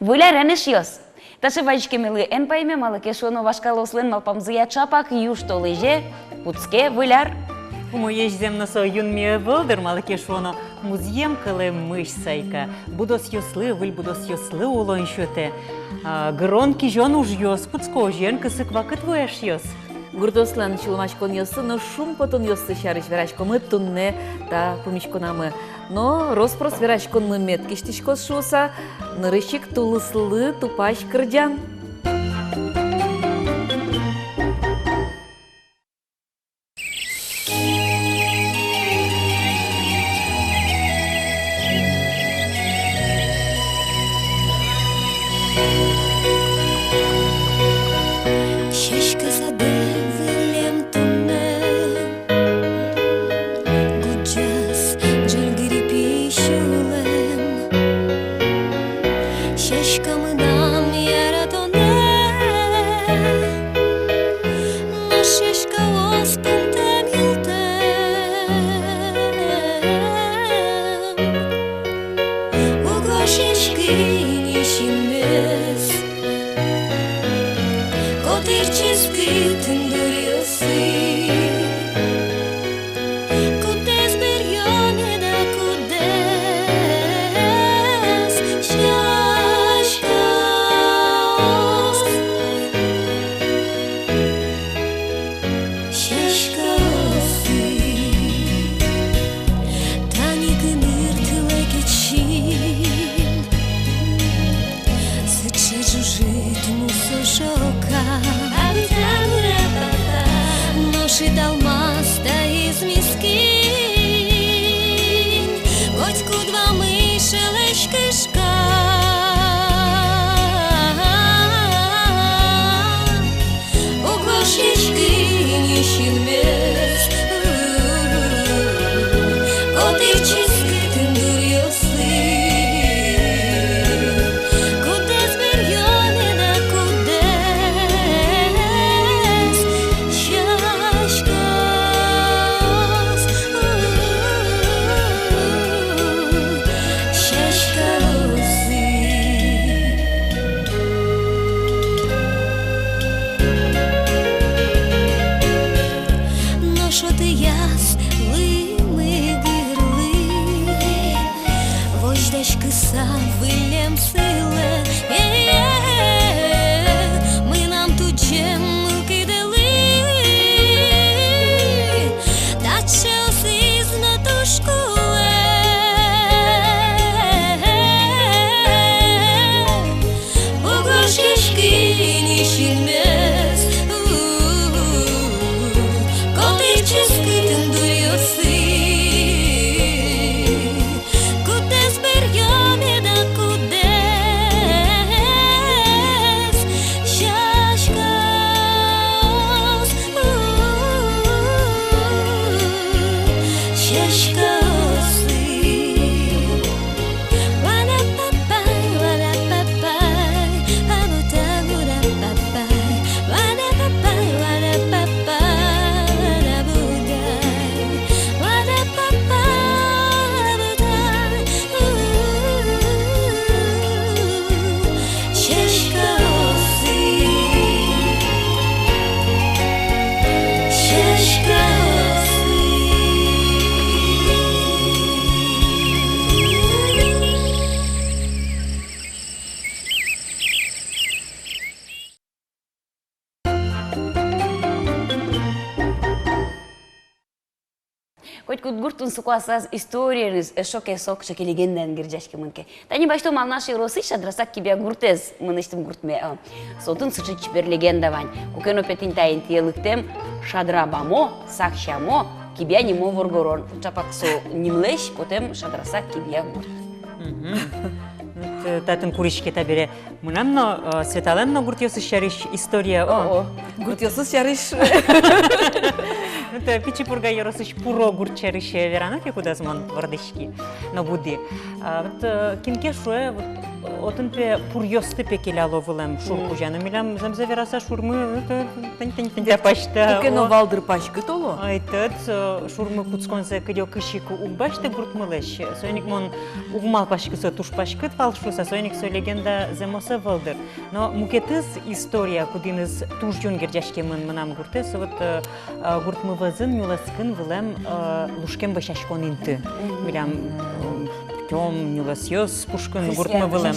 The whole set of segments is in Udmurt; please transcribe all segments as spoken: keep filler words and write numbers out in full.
Выль арен, эшъёс! Таӵе вазиськемелы эн пайме, малы ке шуоно вашкалаослэн малпамзыя чапак южтолэзе кутске Выль ар. Умоесь зэм, но со юнме ӧвӧл дыр, малы ке шуоно музъем кылэмысь сайка. Будосъёслы, выль будосъёслы улон сётэ. А, гырон-кизён ужъёс кутско, озьыен кысык вакыт вуэ, эшъёс. Гуртъёслэн сюлмаськонъёссы но шумпотонъёссы сярысь вераськомы туннэ та пумиськонамы. Но рос-прос вераськонмы мед кисьтӥськоз шуыса, нырысь ик тулыслы тупась кырӟан. Сяська садэ вылэм туннэ, гудӟаз ӝыльгыри пи сюлэм. Сяська мынам яратонэ, нош сяськаос пумтэм, йылтэм. Уго сяська ни синмес, котыр ческытын дуръёсы. Кудэс быръё меда, кудэс, сяськаос. Сяськаосы. Тани кыныртылэ кечын сыӵе ӝужыт мусо шока. Нош италмас таиз мискинь, котькуд вамыш шелэсь кышка. Уго сяська ни синмес, котыр ческытын дуръёсы. Кудэс быръё меда, кудэс, сяськаос. Сяськаосы. Нош отыяз лымы гырлы возьдаськыса вылэм сылэ. Э-э-э, мынам тудӟем мылкыдэлы таӵеосыз но туж кулэ. Уго сяська ни синмес, котыр ческытын дуръёсы. Кудэс быръё меда, кудэс, сяськаос. Сяськаосы. Котькуд гуртын соку аслаз историеныз, эшшо ке со кыӵе ке легендаен герӟаськемын ке. Тани басьтом Алнаш ёросысь Шадрасак-Кибья гуртэз, мынэсьтым гуртме, а. Со отын сыӵе чебер легенда вань. Куке но пе тӥни та интые лыктэм шадра бамо, сак сямо, кибья нимо воргорон. Чапак со нимлэсь потэм Шадрасак-Кибья гурт. Мгм. Вот, э, татын куриське табере. Мынам но, э, Светалэн но гуртъёсыз сярысь история. О, о. Гуртъёсыз сярысь. Вот, э, Пичи Пурга ёросысь Пуро гурт сярысь, э, верано ке, кудаз мон вордӥськи но буди. А, вот, э, кин ке шуэ, вот, Отын пе пуръёсты пе келяло вылэм шур кузя. Но милям, зэмзэ вераса, шурмы, э, тынь-тынь-тынь та пасьта. Куке но вал дыр паськыт, оло. Ай, тӧд, э, шурмы кутсконзэ кыдёкысь ик уг басьты гуртмылэсь. Соин ик мон уг малпаськы, со туж паськыт вал шуыса, соин ик со легенда зэмос ӧвӧл дыр. Но мукетыз история, кудӥныз туж юн герӟаськемын мынам гуртэ, со вот, э, э, гуртмы вӧзын нюлэскын вылэм, э, лушкем вӧсяськон инты. Милям, э, путём нюлэсъёс пушкын гуртмы вылэм.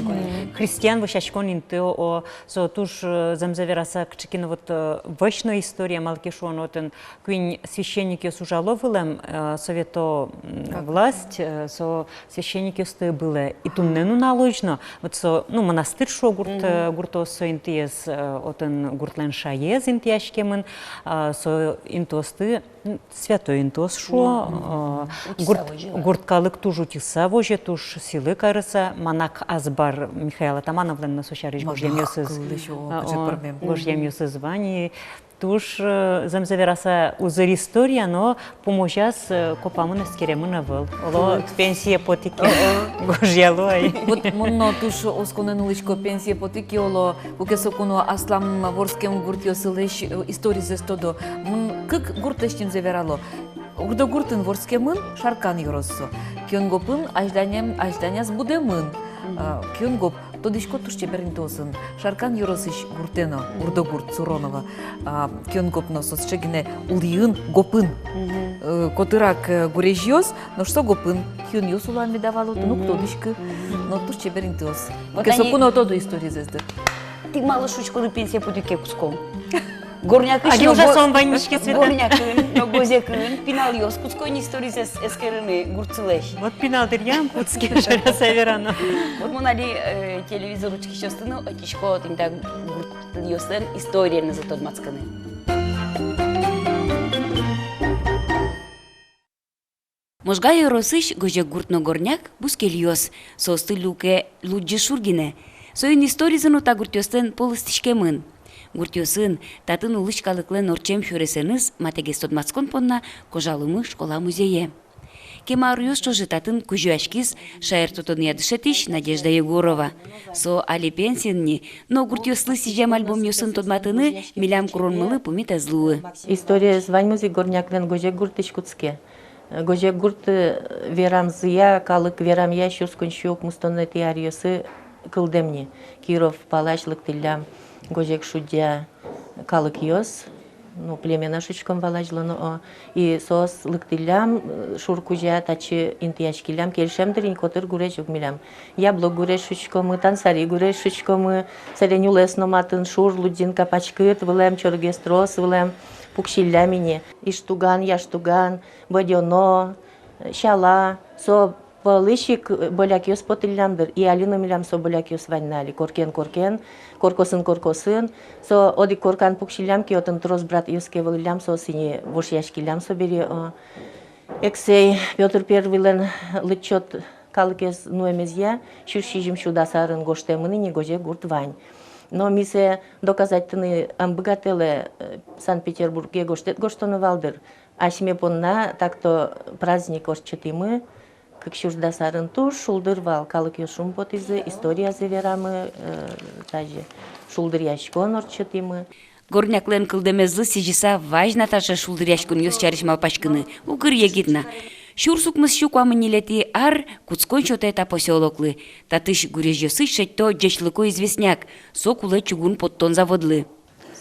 Христиан вӧсяськон инты, о, со туж, э, зэмзэ вераса, кыӵе ке но вот, э, вӧсь но история, малы ке шуоно, отын куинь священникъёс ужало вылэм, э, совето, м, власть, э, со священникъёсты ыбылэ. И туннэ нуналозь но, вот со, ну, монастырь шуо гурт, э, гуртоос, со интыез, э, отын гуртлэн шаез интыяськемын, а, со интыосты, м, святой интыос шуо, э, гурт, гурт калык туж утьыса возе, туж сӥлы карыса, Манак азбар Михаил Атамановлэн но со сярысь гожъямъёсыз, а, о, гожъямъёсыз вань, и туж, э, зэмзэ вераса, узыр история, но пумозяз, э, копамын, эскеремын ӧвӧл. Оло, пенсие потӥ ке, гожъяло ай. Вот мон но туж осконэн улӥсько, пенсие потӥ ке, оло, куке соку но аслам вордскем гуртъёсылэсь, э, историзэс тодо. Мон кык гуртлэсь нимзэ верало. Урдогуртын вордскемын, Шаркан ёрос со. Кионгопын азьланем-, азьланяз будэмын, а, Кионгоп. Тодӥсько туж чебер интыосын. Шаркан ёросысь гуртэ но, Урдогурт, Суроново, а, Кионгоп но, со сыӵе гинэ улӥын, гопын. Э, котырак, э, гурезьёс, нош со гопын. Кионъёс уло-а, меда вал отын, уг тодӥськы. Но туж чебер интыос. Вот куке соку но тодо историзэс дыр. Тӥ малы шуиськоды, пенсие потӥ ке кутском? Горнякысь но, ужа го-, со ваньмыз ке, Света. Горнякын но Гозекын пиналъёс кутско ини историзэс эскерыны гуртсылэсь. Вот пинал дыръям кутске, шараса верано. Вот мон али, э, телевизор учкисьёсты но ӧтисько тӥни та гуртъёслэн историенызы тодматскыны. Можга ёросысь Гозегурт но Горняк бускельёс, соосты люке лудӟы шур гинэ. Соин историзы но та гуртъёслэн пол ыстӥськемын. Гуртъёсын, татын улӥсь калыклэн ортчем сюресэныз матэгес тодматскон понна кожаломы школа-музее. Кема аръёс ӵоже татын кузёяськиз шаертотонъя дышетӥсь Надежда Егорова. Со али пенсиын ни, но гуртъёслы сӥзем альбомъёсын тодматыны милям куронмылы пумит ӧз луы. Историез ваньмыз ик Горняклэн Гозегуртысь кутске. Гозегурт, э, верамзыя, калык верамъя, сюрс куинь сю укмыстонэтӥ аръёсы кылдэм ни. Киров палась лыктӥллям Гозег шудӟа калыкъёс, ну, племена шуиськом вал азьло но, о. И соос лыктӥллям, э, шур кузя, татчы интыяськиллям, кельшем дыр ини, котыр гурезь уг милям. Яблок гурезь шуиськомы, Тансари гурезь шуиськомы, сэрен улэс но матын, шур, лудӟинка пачкыт вылэм, чорыгес трос вылэм, пуксиллям ини. Иштуган, Яштуган, Бӧдёно, Сяла, со пӧлысь ик, э, бӧлякъёс потӥллям дыр, и али но милям со бӧлякъёс вань на али, коркен-коркен, коркосын-коркосын. Со одӥг коркан пуксиллям ке, отын трос братъёс ке вылӥллям, соос ини вошъяськиллям собере, о. Эксэй Пётр Первыйлэн лыдӟод калыкез нуэмезъя, сюрс сизьым сю дас арын гожтэмын ини, Гозегурт вань. Но ми сое доказать карыны ӧм быгатэлэ, э, Санкт-Петербурге гожтэт гожтоно вал дыр. Асьме понна так-то праздник ортчытӥмы, кык сюрс дас арын туж шулдыр вал, калыкъёс шумпотӥзы, историязы верамы, э, тазьы шулдыръяськон ортчытӥмы. Горняклэн кылдэмезлы сӥзьыса, вазь на таӵе шулдыръяськонъёс сярысь малпаськыны, укыр егит на. Сюрс укмыс сю куамын ньылетӥ ар кутскон сётэ та посёлоклы. Татысь гурезьёсысь шедьто ӟечлыко известняк, со кулэ чугун поттон заводлы.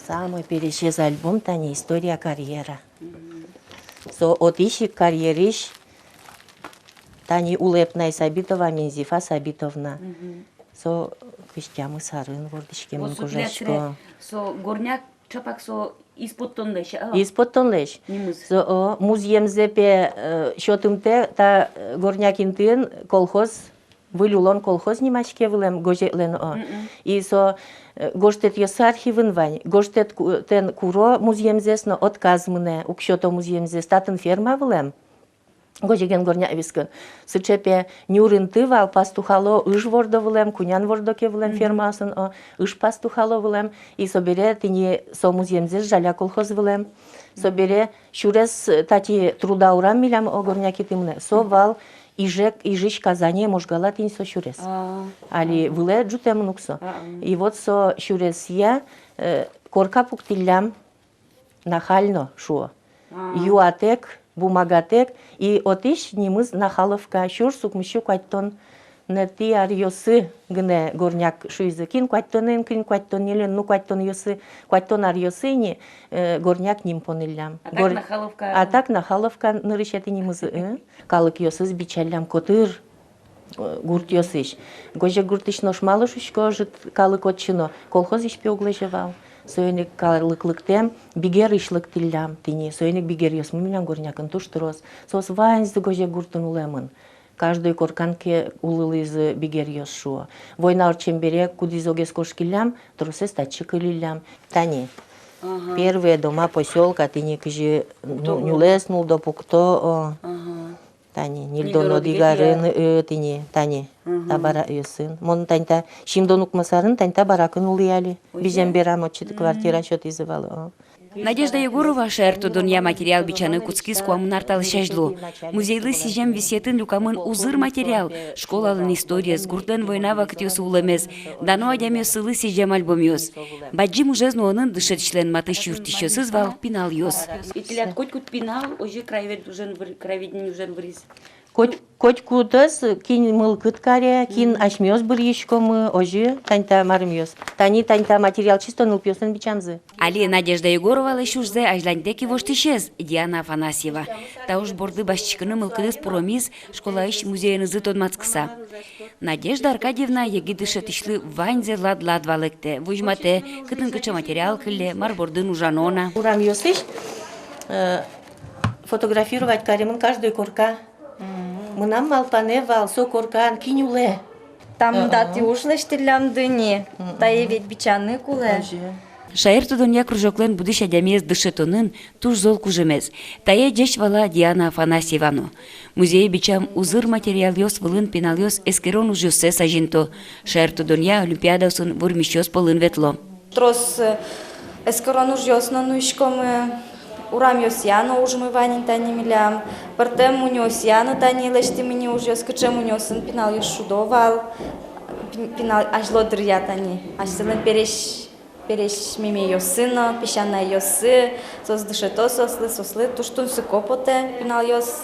Самой пересез альбом — тани «История карьера». Со отысь ик, карьерысь, тани улэп на Сабитова Минзифа Сабитовна. Со кызь тямыс арын вордӥськемын, кожасько. Со Горняк чапак со из поттонлэсь, а? Из поттонлэсь. Нимыз. Со, о, музъемзэ пе, э, сётымтэ та, э, Горняк интыын колхоз, выль улон колхоз нимаське вылэм, Гозеглэн, о. И со, э, гожтэтъёссы архивын вань. Гожтэт ку-, тэн куро музъемзэс, но отказ мынэ, уг сёто музъемзэс. Татын ферма вылэм. Гозеген Горняк вискын. Сыӵе пе нюр инты вал, пастухало, ыж вордо вылэм, кунян вордо ке вылэм фермаосын, о, ыж пастухало вылэм. И собере тӥни со музъемзэс жаля колхоз вылэм. Собере сюрес, э, тати Труда урам милям, о, Горняк инты мынэ. Со вал Ижек, Ижысь Казане, Можгала тӥни со сюрес. А. Али вылэ ӝутэмын ук со. А, а. И вот со сюресъя, э, корка пуктӥллям, нахально шуо. А. Юатэк, бумагатэк, и отысь нимыз Нахаловка, сюрс укмыссю куатьтонэтӥ аръёсы гинэ горняк шуизы. Кин куатьтонэн, кин куатьтон ньылен, ну, куатьтонъёсы, куатьтон аръёсы ини, э, горняк ним понӥллям. А так Гор-, Нахаловка. А так Нахаловка нырысетӥ нимыз, э. Калыкъёсыз бичаллям котыр, э, гуртъёсысь. Гожегуртысь нош малы шуисько ӧжыт калык отчы но, колхозысь пе уг лэзе вал. Соин ик калык лыктэм, бигерысь лыктӥллям тӥни. Соин ик бигеръёсмы милям горнякын туж трос. Соос ваньзы Гожегуртын улэмын. Каждой коркан ке улылӥзы бигеръёс шуо. Война ортчем бере, кудӥз огез кошкиллям, тросэз татчы кылиллям. Тани. Ага. Первые дома посёлка, тӥни кызьы ну-, нюлэс нулло, пукто, о. Ага. Тани, ньыльдон одӥг арын, э, тӥни, тани, та баракъёсын. Мон тани та, сизьымдон укмыс арын тани та баракын улӥ али. Бызем берам отчы квартира сётӥзы вал, о. Надежда Егорова шаертодонъя материал бичаны кутскиз куамын ар талэсь азьло. Музейлы сӥзем висъетын люкамын узыр материал: школалэн историез, гуртлэн война вакытъёсы улэмез, дано адямиослы сӥзем альбомъёс. Бадӟым ужез нуонын дышетӥсьлэн матысь юрттӥсьёсыз вал пиналъёс. И тӥляд котькуд пинал озьы краевед ужен выри-, краеведение ужен выриз? Коть-, котькуд ӧз, кин мылкыд каре, кин асьмеос быръиськомы, озьы тани та марымъёс. Тани, тани та материал чисто нылпиослэн бичамзы. Али Надежда Егоровалэсь ужзэ азьланьтэ кивоштӥсез Диана Афанасьева. Та уж борды басьтӥськыны мылкыдыз пуромиз школаысь музеенызы тодматскыса. Надежда Аркадьевна егит дышетӥсьлы ваньзэ лад-лад валэктэ, возьматэ, кытын кыӵе материал кылле, мар бордын ужано на. Урамъёсысь, э, фотографировать каремын каждой корка. Мынам малпанэ вал, со коркан кин улэ. Та мында тӥ уж лэсьтӥллямды ни, тае ведь бичаны кулэ. Шаертодонъя кружоклэн будӥсь адямиез дышетонын туж зол кужымез. Тае ӟеч вала Диана Афанасьева но. Музее бичам узыр материалъёс вылын пиналъёс эскерон ужъёссэс азинто, шаертодонъя олимпиадаосын вормисьёс пӧлын ветло. Трос, э, эскерон ужъёс но нуиськомы, урамъёсъя но ужмы вань ини тани милям, пӧртэм мунёосъя но тани лэсьтӥмы ини ужъёс, кыӵе мунёосын пиналъёс шудо вал, пи-, пинал азьло дыръя тани, асьсэлэн пересь, пересь мемеёссы но, песянайёссы, соос дышето соослы, соослы туж тунсыко потэ пиналъёс.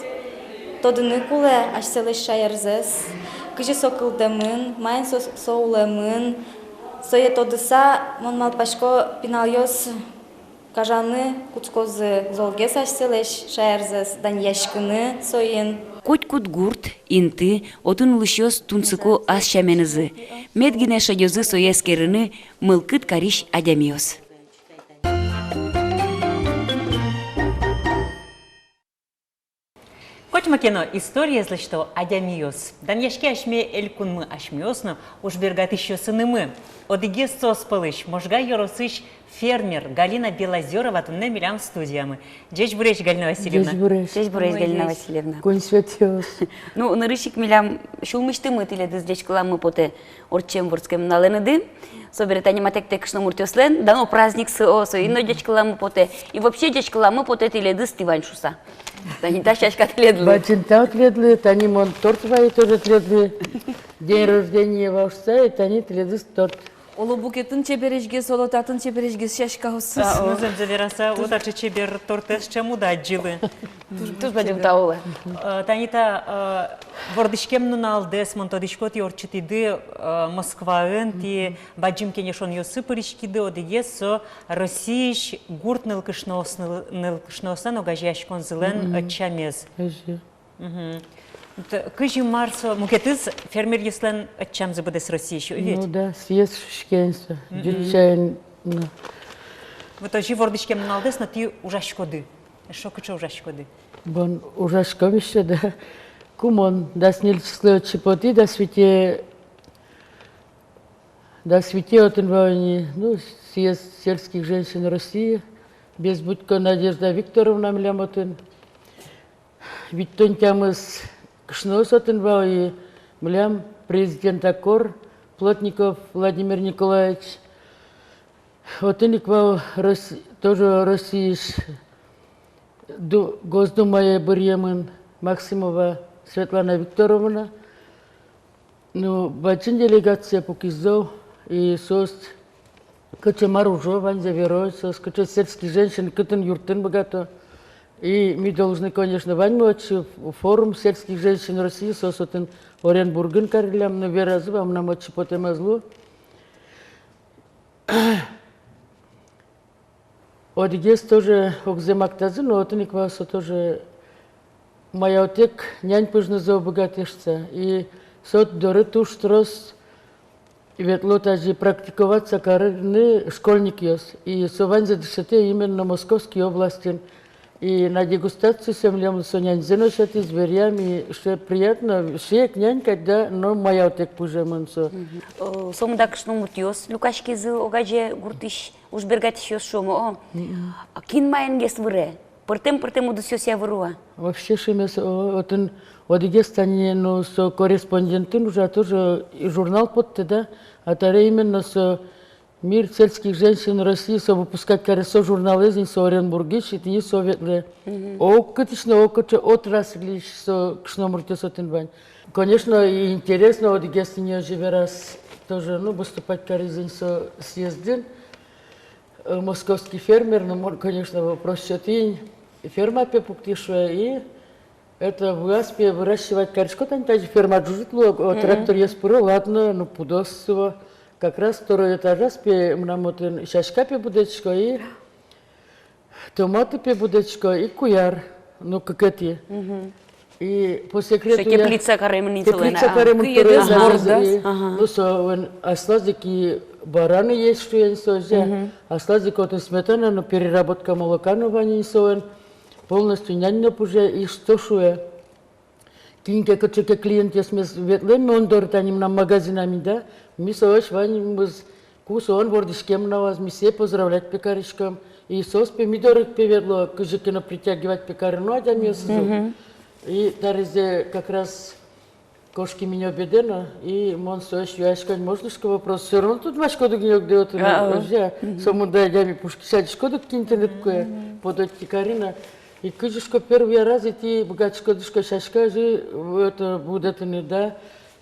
Тодыны кулэ асьсэлэсь шаерзэс, кызьы со кылдэмын, маин со, со улэмын, Сое тодыса, мон малпасько, пиналъёс гажаны кутскозы золгес асьсэлэсь шаерзэс, данъяськыны соин. Котькуд гурт, инты, отын улӥсьёс тунсыко ас сяменызы. Мед гинэ шедёзы сое эскерыны мылкыд карись адямиос. Котьма ке но историез лэсьто адямиос. Данъяське асьме элькунмы асьмеос но, уж бергатӥсьёсынымы. Одӥгез соос пӧлысь — Можга ёросысь фермер Галина Белозёрова туннэ милям студиямы. Ӟечбуресь, Галина Васильевна. Ӟечбуресь. Ӟечбуресь, Галина Васильевна. Куинь светъёс. Ну, нырысь ик милям сюлмысьтымы тӥледыз ӟечкыламы потэ ортчем вордскем нуналэныды. Собере тани матэктэ кышномуртъёслэн дано праздниксы, о, соин но ӟечкыламы потэ. И вообще ӟечкыламы потэ тӥледыз тӥ вань шуса. Тани та сяська тӥледлы. Бадӟым тау тӥледлы, тани мон торт вайи тоже тӥледлы. День рождения вал шуса, и тани тӥледыз торт. Оло, букетын чебересьгес, оло, татын чебересьгес сяськаосыз. А, о. Ну, зэмзэ вераса, вот таӵе чебер тортэз ӵем уд адӟылы. Туж, туж бадӟым тау луэ. Э, тани та, э, вордӥськем нуналдэс, мон тодӥсько, тӥ ортчытӥды, э, Москваын, тӥ бадӟым кенешонъёсы пыриськиды, одӥгез со Россиысь гурт нылкышноос-, ныл-, нылкышноослэн огазеяськонзылэн ӧтчамез. Озьы. Мгм. Т-, кызьы, мар со, мукетыз фермеръёслэн ӧтчамзы быдэс Россиысь, о ведь? Ну да, съезд шуиське ини со, ӟуч сямен, ну. Вот озьы вордӥськем нуналдэс но тӥ ужаськоды. Эшшо кыӵе ужаськоды? Бон, ужаськом ещё, да. Ку мон дас ньыль числое отчы потӥ, дас вите, дас вите отын вал ини, ну, съезд сельских женщин России, Безбудько Надежда Викторовна милям отын. Витьтон тямыс кышноос отын вал, и милям президент-а, кор, Плотников Владимир Николаевич. Отын ик вал Рос-, тоже Россиысь Ду-, Госдумае быръемын Максимова Светлана Викторовна. Ну, бадӟым делегация пукиз зол, и соос кыӵе мар ужо, ваньзэ веро, соос кыӵе сельских женщин, кытын юрттыны быгато. И ми должны, конечно, ваньмы отчы, форум сельских женщин России, соос отын Оренбургын кариллям, но веразы вал, мынам отчы потэм ӧз лу. Одӥгез тоже огзэ мактазы, но отын ик вал со тоже, маялтэк нянь пыжны зол быгатэ шуса. И со доры туж трос ветло тазьы практиковаться карыны школьникъёс. И со ваньзэ дышетэ именно Московской областьын. И на дегустацию сое милемлы со няньзэ но сётӥз, веръям, и сое приятно, сыӵе ик нянь кадь, да, но маялтэк пыжемын со. Мгм. О, сомында кышномуртъёс люкаськизы огазе гуртысь ужбергатӥсьёс, шуом, о. Мгм. А кин маингес выре? Пӧртэм-пӧртэм удысъёсъя выро-а? Вообще шимес, о, отын одӥгез тани, ну, со корреспондентын ужа, тоже и журнал поттэ, да, а табере именно со «Мир сельских женщин России», со выпускать каре со журналэз ини, со Оренбургысь, и тӥни со ветлэ. Мгм. Огкытысь но, огкыӵе отрасльысь со кышномуртъёс отын вань. Конечно, и интересно, одӥгез тӥни озьы вераз тоже, ну, выступать кариз ини со съездын. Э, московский фермер, ну, мон, конечно, вопрос сётӥ ини, ферма пе пуктӥ, шуэ, и это вуаз пе выращивать кариськод ини, тазьы ферма ӝужыт луэ, о, тракторъёс пыро, ладно, ну, пудоз со. Как раз второй этажаз пе мынам отын сяська пе будэтӥсько, и томаты пе будэтӥсько, и куяр, ну, кыкетӥ. Мгм. И по секрету я теплица каремын ини солэн, теплица каремын, кыйыд второй этажаз, бордаз. И, ага, ну, солэн аслаз ик и бараны есть, шуэ ини со, озьы. Мгм. Аслаз ик отын сметана но, переработка молока но вань ини солэн. Полностью нянь но пыже, и что шуэ. Кин ке, кыӵе ке клиентъёсмес ветлэм ми он доры, тани мынам магазинам ини, да, ми соос ваньмыз, ку солэн вордӥськем нуналаз, ми сое поздравлять пе кариськом. И соос пе ми доры ик пе ветло, кызьы ке но притягивать пе кароно адямиосыз. Мгм. И таре как раз кошким ини обедэ но, и мон соос юасько ини, можно, шуисько, вопрос, всё равно тодмаськоды гинэ ук, да, отын, а, озьы. Мгм. Сомында адями пушкысь адӟиськоды ук, кин тыныд куэ, подойти каре но. И кызьы, шуисько, первый раз итӥ быгатӥськоды, шуисько, сяська озьы, это, будэтыны, да.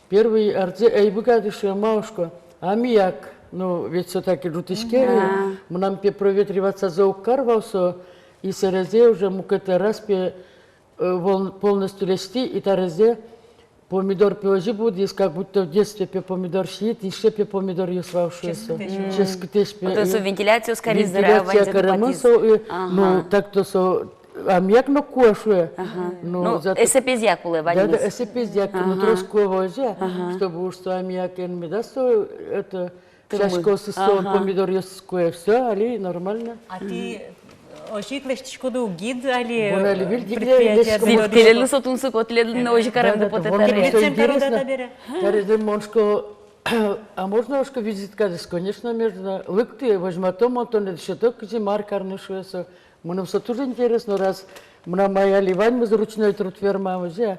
Первый арзэ ӧй быгаты, шуэ, малы, шуисько, аммиак. Ну, ведь всё-таки ӝутӥське, мгм, мынам пе проветриваться зол уг кар вал со, и сэрезэ уже мукет араз пе, э, вол-, полностью лэсьтӥ, и тарезэ помидор пе озьы будӥз, как будто в детстве пе помидор сиид, и сыӵе пе помидоръёс вал, шуэ со. Ческытэсь. Мгм. Ческытэсь пе. Отын со вентиляциос кариз, дыр-а, вентиляция каремын со, и, ну, ага, так-то со аммиак но куэ, шуэ. Ага. Ну, ну, зато эсэпезъя кулэ ваньмыз. Да, да, эсэпезъя, ну, ага, трос куэ вал озьы, ага, чтобы уж со аммиакен медаз со, это, тырмы. Сяськаосыз, ага, помидоръёсыз куэ, всё, али нормально. А тӥ, э, озьы ик лэсьтӥськоды ук гид али, мон али, э, выль дигде предприятие лэсьтӥсько, мон, тӥледлы со тунсыко, тӥледлы но озьы каремды потэ, вот, табере. Интересно. Табере мон, шуисько, а можно, шуисько, визиткадэс? Конечно, можно. Лыктэ, возьмато, мон тонэ дышето, кызьы мар карыны, шуэ со. Мыным со туж интересно, раз мынам ай али ваньмыз ручной труд фермамы, озьы. Мгм.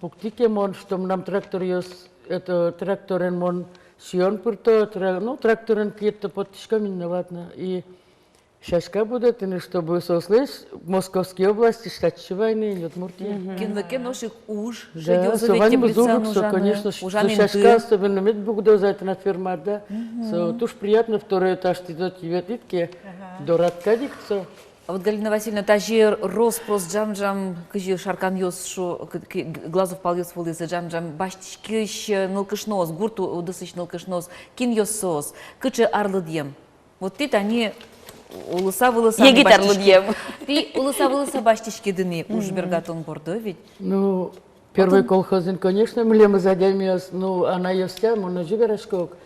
Пуктӥ ке мон, что мынам тракторъёс, это, тракторен мон сиён пырто, тра-, ну, тракторен кыетто поттӥсько ини, ладно. И сяська будэтыны, чтобы соослэсь Московской областьысь татчы вайыны ини, Удмуртие. Мгм. Кинлы ке но ик уж, да, шедёзы со ведь ваньмыз теплицаын уж ик со, ужаны, конечно, ужан инты. Сяська особенно мед бугдоз ай тынад фермад, да. Мгм. Со туж приятно, второй этаж тӥ доры ветлӥд ке, ага, дорад кадь ик со. А вот, Галина Васильевна, тазьы рос-прос ӝам-ӝам, кызьы шарканъёс, шуо, к-, к-, глазов палъёс вылӥзы, ӝам-ӝам басьтӥськись, э, нылкышноос, гурт у-, удысысь нылкышноос, кинъёс соос, кыӵе арлыдъем? Вот тӥ тани улыса-вылыса, егит арлыдъем. Тӥ улыса-вылыса басьтӥськиды ни уж бергатон борды ведь. Ну, первый колхозын, конечно, милемыз адямиос, ну, анайёсъя, мон озьы верасько ук.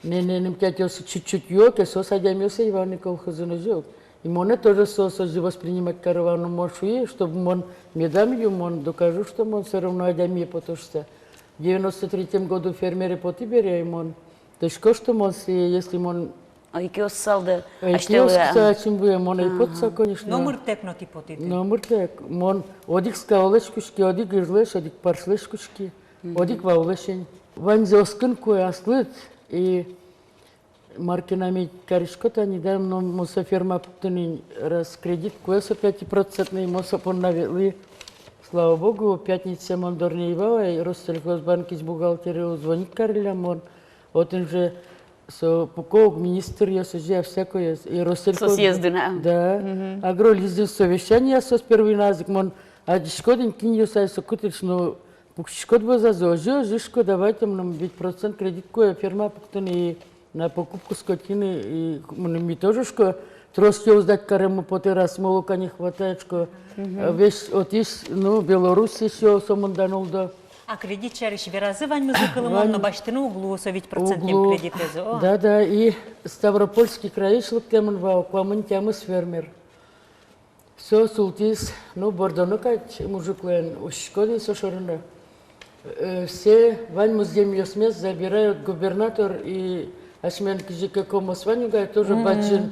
Нэнэным тятёсы чуть-чуть юо ке, соос адямиос ӧй вал ни колхозын озьы ук. И монэ тоже соос озьы воспринимать каро вал, но мон шуи, чтобы мон медам ю, мон докажу, что мон всё равно адямие пото шуса. В девяносто третьем году фермере потӥ бере, и мон тодӥсько, что мон сое, если мон ӧй киоссал, да, ӧй киоссал, ачим вуэ, мон ӧй потса, конечно. Номыртэк но тӥ потӥды? Номыртэк. Мон одӥг скаллэсь кутски, одӥг ыжлэсь, одӥг парслэсь кутски, одӥг ваулэсь ини. Ваньзэ оскын куэ аслыд, и мар ке но ми кариськом тани, да, но мон со ферма пуктыны, раз кредит куэ со пятипроцентный, мон со понна ветлӥ Слава богу, пятница мон дорын ӧй вал ай, Россельхозбанкысь бухгалтере звонить карыллям мон. Отын же со пуко ук министръёс, озьы-а, всякоесь. И Россельхоз... Со съездын-а? Да. Мгм. Агролизинг совещание соос первый на ик, мон адӟисько дыр, кинъёс ай со кытысь, ну, пуксиськод вӧзазы, озьы, озьы шуко, давайте, мыным ведь процент кредит куэ ферма пуктыны и на покупку скотины, и, мыным, ми тоже, шуко, трос йӧл сдать кареммы потэ, раз молока не хватает, шуко. Мгм. А весь отысь, ну, Беларусь ещё сомында нулло. А кредит сярысь веразы ваньмызлы кылымон, но басьтыны уг луы со вить процентэн кредитэз, о. Да, да, и Ставропольский крайысь лыктэмын вал куамын тямыс фермер. Со султӥз, ну, бордоно кадь мужиклэн, усьтӥсько ни со шоры но. Э, все вань музъемъёсмес забирают губернатор и асьмелэн кызьы ке Комос вань ук ай, тоже бадӟым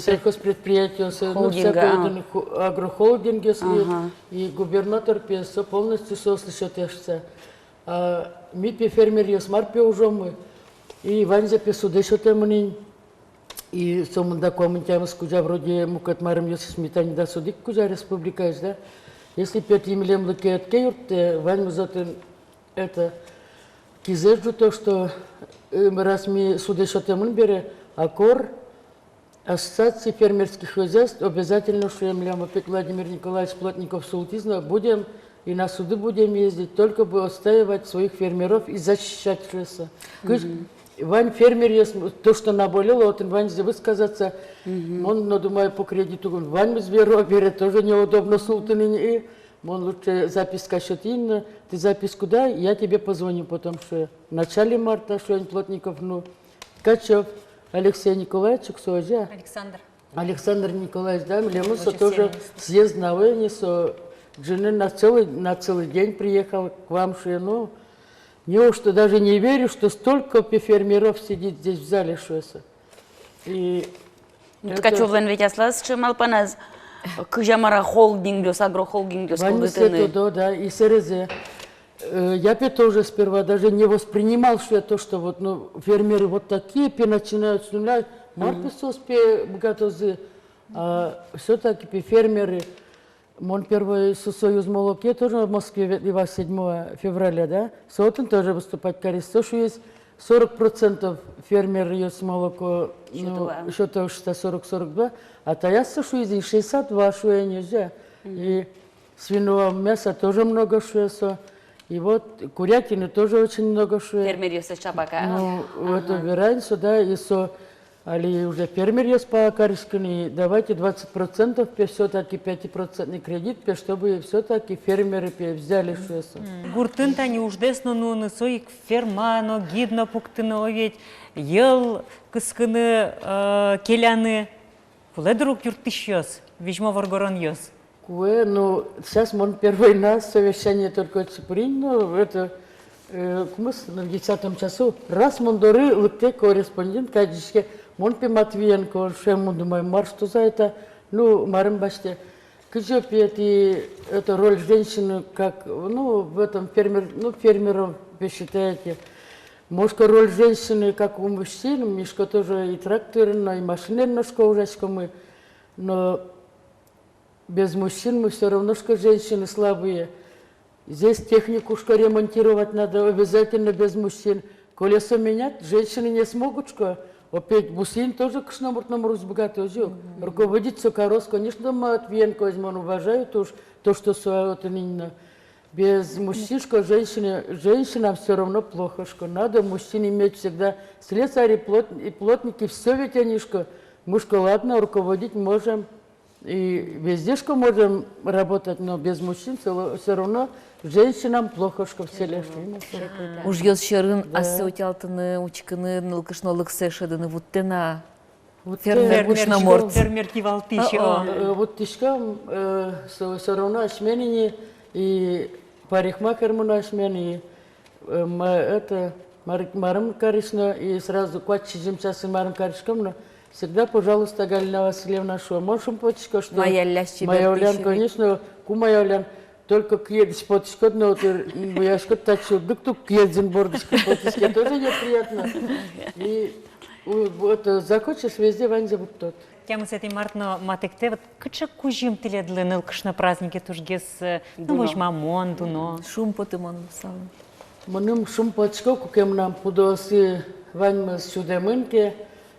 сельхозпредприятиос, ну, всякой агрохолдингъёс, и губернатор пе со полностью соослы сётэ шуса. А ми пе фермеръёс мар пе ужомы, и ваньзэ пе судэ сётэмын ини. И сомында куамын тямыс кузя вроде мукет марымъёсыз ми тани дас одӥг кузя республикаысь, да. Если пе тӥ милемлы ке ӧд ке юрттэ, ваньмыз отын это кизэ ӝуто, что, э, раз ми судэ сётэмын бере, а кор ассоциации фермерских хозяйств обязательно шуэ милям, опять Владимир Николаевич Плотников султӥз но, будем и на суды будем ездить, только бы отстаивать своих фермеров и защищать, шуэ со. Кызьы вань фермеръёс, то, что наболело, отын ваньзы высказаться, мон но думаю, по кредиту ваньмыз веро, бере тоже неудобно султыны ини, и мон лучше записка сётӥ ини, ты записку дай, я тебе позвоню потом, шуэ. В начале марта, шуэ ини, Плотников, ну, Ткачев Алексей Николаевич, озьы-а? Александр. Александр Николаевич, да, милемыз со тоже съезд на вал ини, со ӝыны на целый, на целый день приехал к вам, шуэ, ну, неужто даже не верю, что столько пе фермеров сидит здесь в зале, шуэ со. И ну, это Ткачёвлэн ведь аслаз сыӵе малпаназ, кызьы мар-а холдингъёс, агрохолдингъёс кылдытыны. Ваньмыз сое тодо, да, и сэрезэ. Э, я пе тоже сперва даже не воспринимал, что это, что вот, ну, фермеры вот такие пе начинают с нуля, мар пе соос пе быгатозы, а всё-таки пе фермеры. Мон первой со Союзмолоке тоже в Москве ветлӥ вал седьмого февраля, да, со отын тоже выступать кариз, со шуиз, сорок процентов фермеръёс молоко, ну, сёто, сёто шуса, сорок, сорок два, а таяз, со шуиз ини, шестьдесят два, шуэ ини, озьы-а. И свиного мяса тоже много, шуэ со. И вот курятины тоже очень много, шуэ. Фермеръёслэсь чапак-а? Ну, это верай ини со, да, и со али уже фермеръёс пала кариськыны, и давайте двадцать процентов пе всё-таки, пятипроцентный кредит пе, чтобы всё-таки фермеры пе взяли, шуэ со. Гуртын тани уждэс но нуыны, со ик ферма но, гид но пуктыны, о ведь, йӧл кыскыны, э, келяны. Кулэ дыр ук юрттӥсьёс, визьмо воргоронъёс. Кулэ, ну, сейчас мон первой на совещание только чипыринь, ну, это, э, кумыс, ну, в десятом часу, раз мон доры лыктэ корреспондент, кадь адӟиське, мон пе Матвиенко, шуэ, мон думаю, мар, что за это, ну, марым басьтэ. Кызьы пе тӥ, это, роль женщины, как, ну, в этом фермер, ну, фермером пе считаете? Может, роль женщины, как у мужчин, ми, шуко, тоже и тракторен но, и машинен но, шуко, ужаськомы. Но без мужчин мы всё равно, шуко, женщины слабые. Здесь технику, шуко, ремонтировать надо, обязательно без мужчин. Колесо менять женщины не смогут, шуко. Опять бусыын тоже кышномурт номыр уз быгаты, озьы ук. Руководить со кароз, конечно, Матвиенкоез мон уважаю туж, то, что со отын ини но. Без мужчин, шуко, женщине, женщинам всё равно плохо, шуко. Надо мужчин иметь всегда. Слесари, плот-, и плотники, всё ведь они, шуко. Мы, шуко, ладно, руководить можем. И везде, шуко, можем работать, но без мужчин всё, всё равно женщинам плохо, шуко, в селе, шуко. Ужъёс сьӧрын ассэ утялтыны, учкыны, нылкышнолыксэ шӧдыны вуттэ на. Вот фермер, фермер кышномурт. Фермер кивалтӥсь, о. Э, вот тӥськом, э, со-, всё равно асьмелэн ини, и парикмахермы но асьмелэн ини, э, ма-, это, мар-, марым карись но, и сразу куать-сизьым часын марым кариськом но, всегда, пожалуйста, Галина Васильевна, шуом, мон шумпотӥсько, что маяллян, конечно, ку маяллян. Только киедысь потӥськод но, отыр, м, буяськод, татчы уд лыкты ук, киедзын бордысь кык потӥське, тоже неприятно. И у-, вот, э, захочешь, везде ваньзэ вуттод. Тямысэтӥ март но матэктэ, вот кыӵе кузьым тӥледлы нылкышно празднике тужгес, э, ну, возьмамон, дуно? Шумпотымон, Савва. Мыным шумпотӥсько, куке мынам пудоосы ваньмыз сюдэмын ке,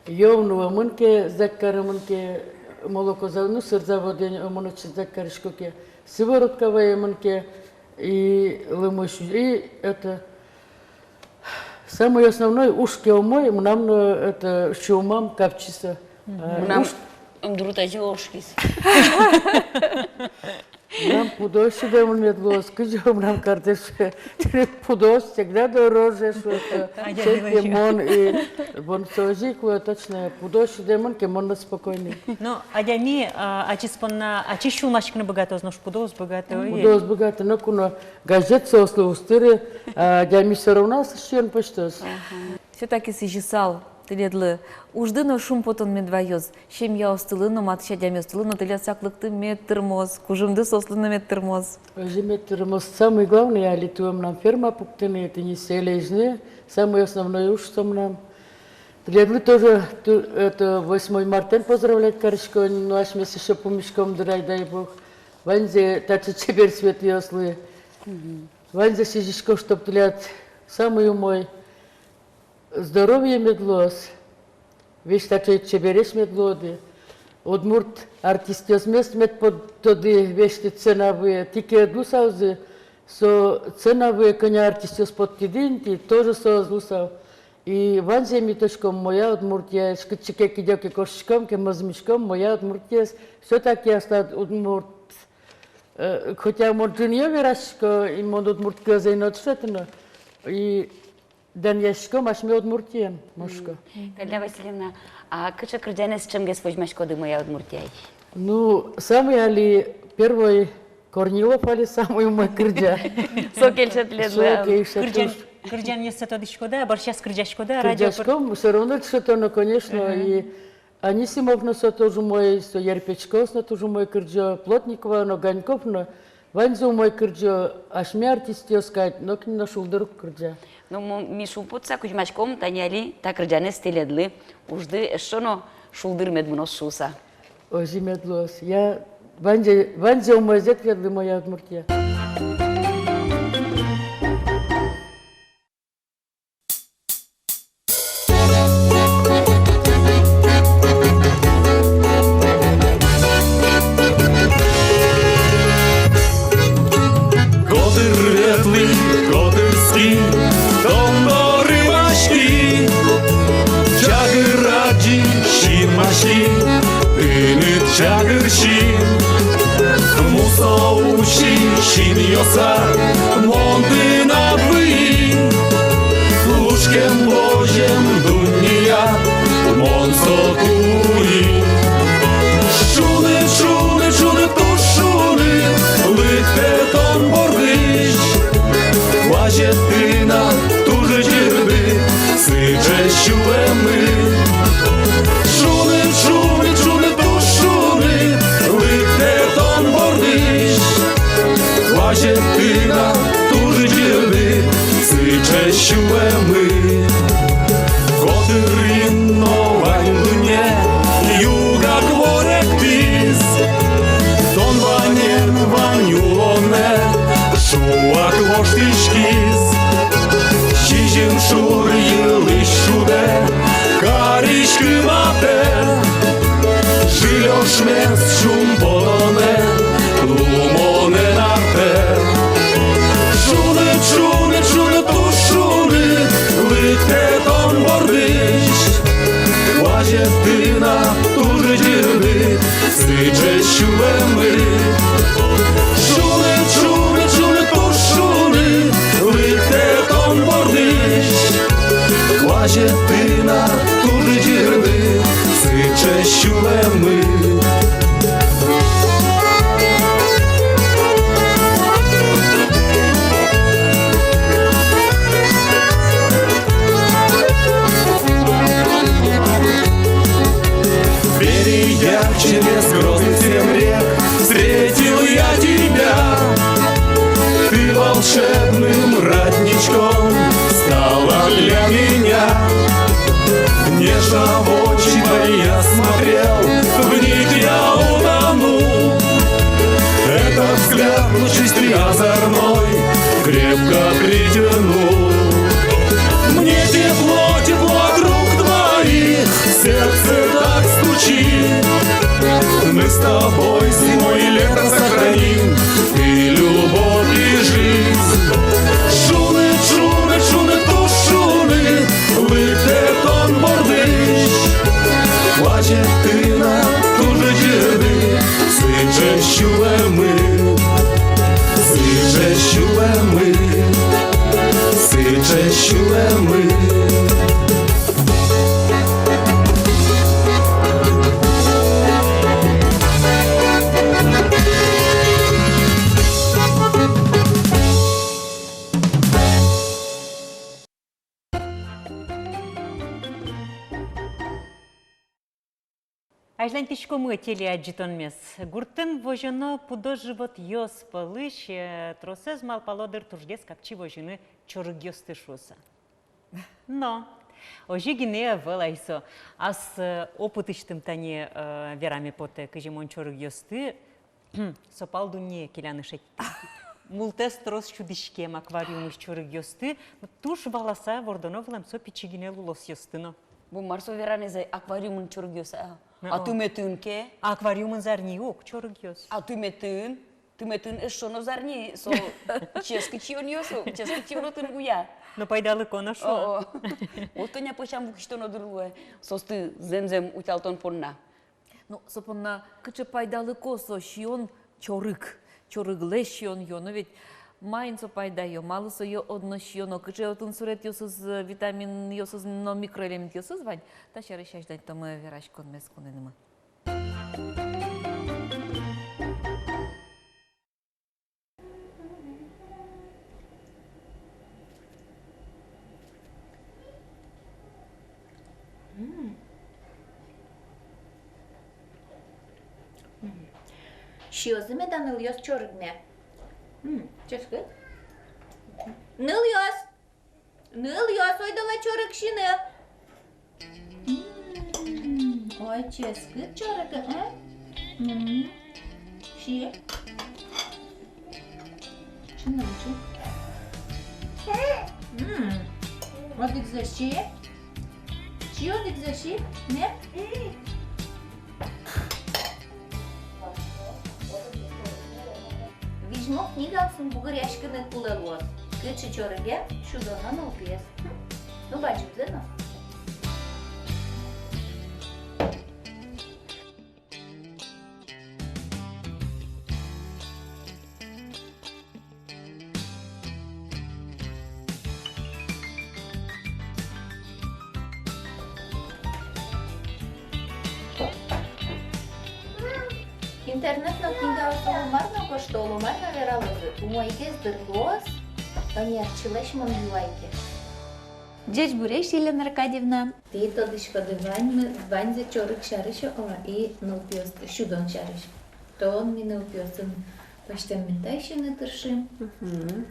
йӧл нуэмын ке, зать каремын ке, молокоза-, ну, сыр заводэ омыны сыӵе зать карисько ке, сыворотка ваемын ке, и лымы сю-, и это, самый основной, уж ке умой, мынам но это сюлмам капчи со. Мгм. А, мынам уж- ымдуртазе ошкиз. Мынам пудоос сюдэмын мед луоз, кызьы мынам картэ шуэ. Пудоос всегда дороже, шуэ. Адями луэ. Мон и, мон соозьы ик луэ, точно. Пудоос сюдэмын ке, мон но спокойный. Но адями, а, ачиз понна, ачиз сюлмаськыны быгатоз, нош пудоос быгато. Пудоос быгато, но куно газет соослы уз тыры, а адями всё равно аслыз сиён пӧзьтоз. Ага. Всё-таки сӥзьысал тӥледлы ужды но шумпотон мед ваёз, семьяостылы но, матысь адямиостылы но тӥляд саклыкты мед тырмоз, кужымды соослы но мед тырмоз. Озьы мед тырмоз. Самый главный али туэ мынам ферма пуктыны, тӥни сое лэзьыны, самый основной уж со мынам. Тӥледлы тоже ту-, это, восьмой мартэн поздравлять карисько, но асьмеос ещё пумиськом дыр ай, дай бог. Ваньзэ таӵе чебер светлӥослы. Мгм. Ваньзэ сӥзисько, чтоб тӥляд самый умой здоровье мед луоз, весь таӵе чебересь мед луоды. Удмурт артистъёсмес мед поттоды весь тӥ сцена вылэ, тӥ ке ӧд луысалзы со сцена вылэ, кӧня артистъёс поттӥды ини тӥ, тоже соос луысал. И ваньзэ ми тодӥськом, «Моя Удмуртия», кытчы ке кыдёке кошкиськом ке, мӧзмиськом «Моя Удмуртия», всё-таки аслад удмурт, э, хотя мон ӝыныё верасько, и мон удмурт кылзэ ӧй но дышеты но, и данъяськом асьме Удмуртиен, мон шуисько. Мгм. Галина Васильевна, а кыӵе кырӟанэз ӵемгес возьмаськоды «Моя Удмуртияысь»? Ну, самый али первой Корнилов али самый умой кырӟа. Со кельше тӥледлы. Со кельше. Кырӟан-, туж. Кырӟанъёссэ тодӥськоды-а, бӧрсяз кырӟаськоды-а, радио пыр-? Кырӟаськом, всё равно дышето но, конечно, мгм, и Анисимов но со туж умой, со Ерпечкоос но туж умой кырӟо, Плотникова но, Ганьков но, ваньзы умой кырӟо, асьме артистъёс кадь нокин но шулдыр уг кырӟа. Ну, м-, ми шумпотыса кузьмаськом, тани али та кырӟанэз тӥледлы ужды эшшо но шулдыр мед мыноз шуыса. Озьы мед луоз. Я, ваньзэ, ваньзэ умойзэ тӥледлы, «Моя Удмуртия». Котыр ветлӥ, котырске, тон доры васьки, чагыр адӟи, синмаськи, тыныд чагыр син. Мусо уси синъёсад мон тынад вылын, лушкем-возем дуннеяд мон соку ини. Шуныт, шуныт, шуныт, туж шуныт, лыктэ тон бордысь. Куазед тынад туж ӟырдыт, сыӵе сюлэмыд. Шуныт, шуныт, шуныт, туж шуныт, лыктэ тон бордысь. Куазед тынад туж ӟырдыт, сыӵе сюлэмыд. Котырын но вань дунне югак воректӥз, тон ваньмын вань улонэ шуак воштӥськиз. Сизьым шур йылысь шудэ кариськы матэ, шилёшмес шумпотонэ лумонэн артэ. Шуныт, шуныт, шуныт, туж шуныт, лыктэ тон бордысь. Куазед тынад туж ӟырдыт, сыӵе сюлэмыд. Шуныт, шуныт, шуныт, туж шуныт, лыктэ тон бордысь. Куазед тынад туж ӟырдыт, сыӵе сюлэмыд. Перейдя через грозный всем рег, встретил я тебя. Ты волшебным родничком стала для меня. Нежно в очи твои я смотрел, Притянул. Мне тепло, тепло от рук твоих, сердце так стучит. Мы с тобой зимой и лето сохраним, и любовь, и жизнь. Шуныт, шуныт, шуныт, туж шуныт, лыктэ тон бордысь. Куазь тынад туж ӟырдыт, сыӵе сюлэмыд, сыӵе сюлэмыд, сыӵе сюлэмыд. Азьланьтӥськомы телеадӟытонмес. Гуртын возёно пудо-животъёс пӧлысь, э, тросэз, малпало дыр, тужгес капчи возьыны чорыгъёсты шуыса. Но озьы гинэ ӧвӧл ай со. Ас, э, опытысьтым тани, э, вераме потэ, кызьы мон чорыгъёсты со пал дуннее келяны шедьтӥ. Мултэс трос сюдӥськем аквариумысь чорыгъёсты, туж валаса вордоно вылэм со пичи гинэ лулосъёсты но. Бу, мар со веранэз ай, аквариумын чорыгъёс, а? О. А тыметын ке? Аквариумын зарни ук чорыгъёс. А тыметын? Тыметын эшшо но зарни, со ческыт сиёнъёс, со ческыт сиён отын гуя. Но пайдалыко но шуо. О, о. Вот кӧня пӧсям вуксьытоно дыр луэ соосты зэмзэм утялтон понна. Ну, со понна кыӵе пайдалыко со сиён, чорыг, чорыглэсь сиён юоно ведь. Маин со пайдаё, малы сое одно сиёно, кыӵе отын суретъёсыз, э, витаминъёсыз но микроэлементъёсыз вань, та сярысь азьланьтомы вераськонмес кунынымы. М. М. Сиёзы меда нылъёс чорыгме? М, ческыт. Нылъёс! Нылъёс, ойдолэ чорыг сиыны. М, ой, ческыт чорыг, а? М. Си. Сиыны, си. М. Одӥгзэ си. Си одӥгзэ, си. Не? Визьмо книгаосын бугыръяськыны кулэ луоз, кыӵе чорыген сюдоно нылпиез. Ну, бадӟымзэ но. Интернет но книгаос оло мар но гожто, оло мар но вералозы, умойгес дыр луоз, ӧнерчилэсь мон юай ке. Ӟечбуресь, Елена Аркадьевна. Тӥ тодӥськоды ваньмы, ваньзэ чорыг сярысь, о, и нылпиос сюдон сярысь. Тон ми нылпиосын пӧзьтэм мед ай сиыны тыршим. Мгм.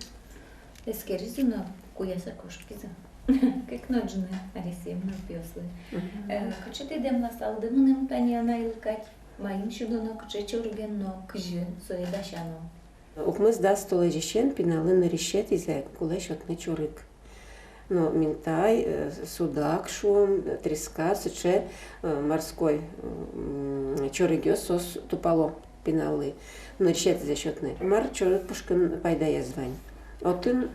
Эскеризы но куяса кошкизы. Кык но ӝыны аресъем нылпиослы. Мгм. Э, кыӵе тӥ дэмласалды мыным тани анайлы кадь? Маин сюдоно, кыӵе чорыген но кызьы сое дасяно? Укмыс-дас толэзьысен пиналлы нырысетӥзэ кулэ сётыны чорыг. Но минтай, э, судак шуом, э, треска, сыӵе, э, морской, м, чорыгъёс соос тупало пиналлы нырысетӥзэ сётыны. Мар чорыг пушкын пайдаез вань? Отын,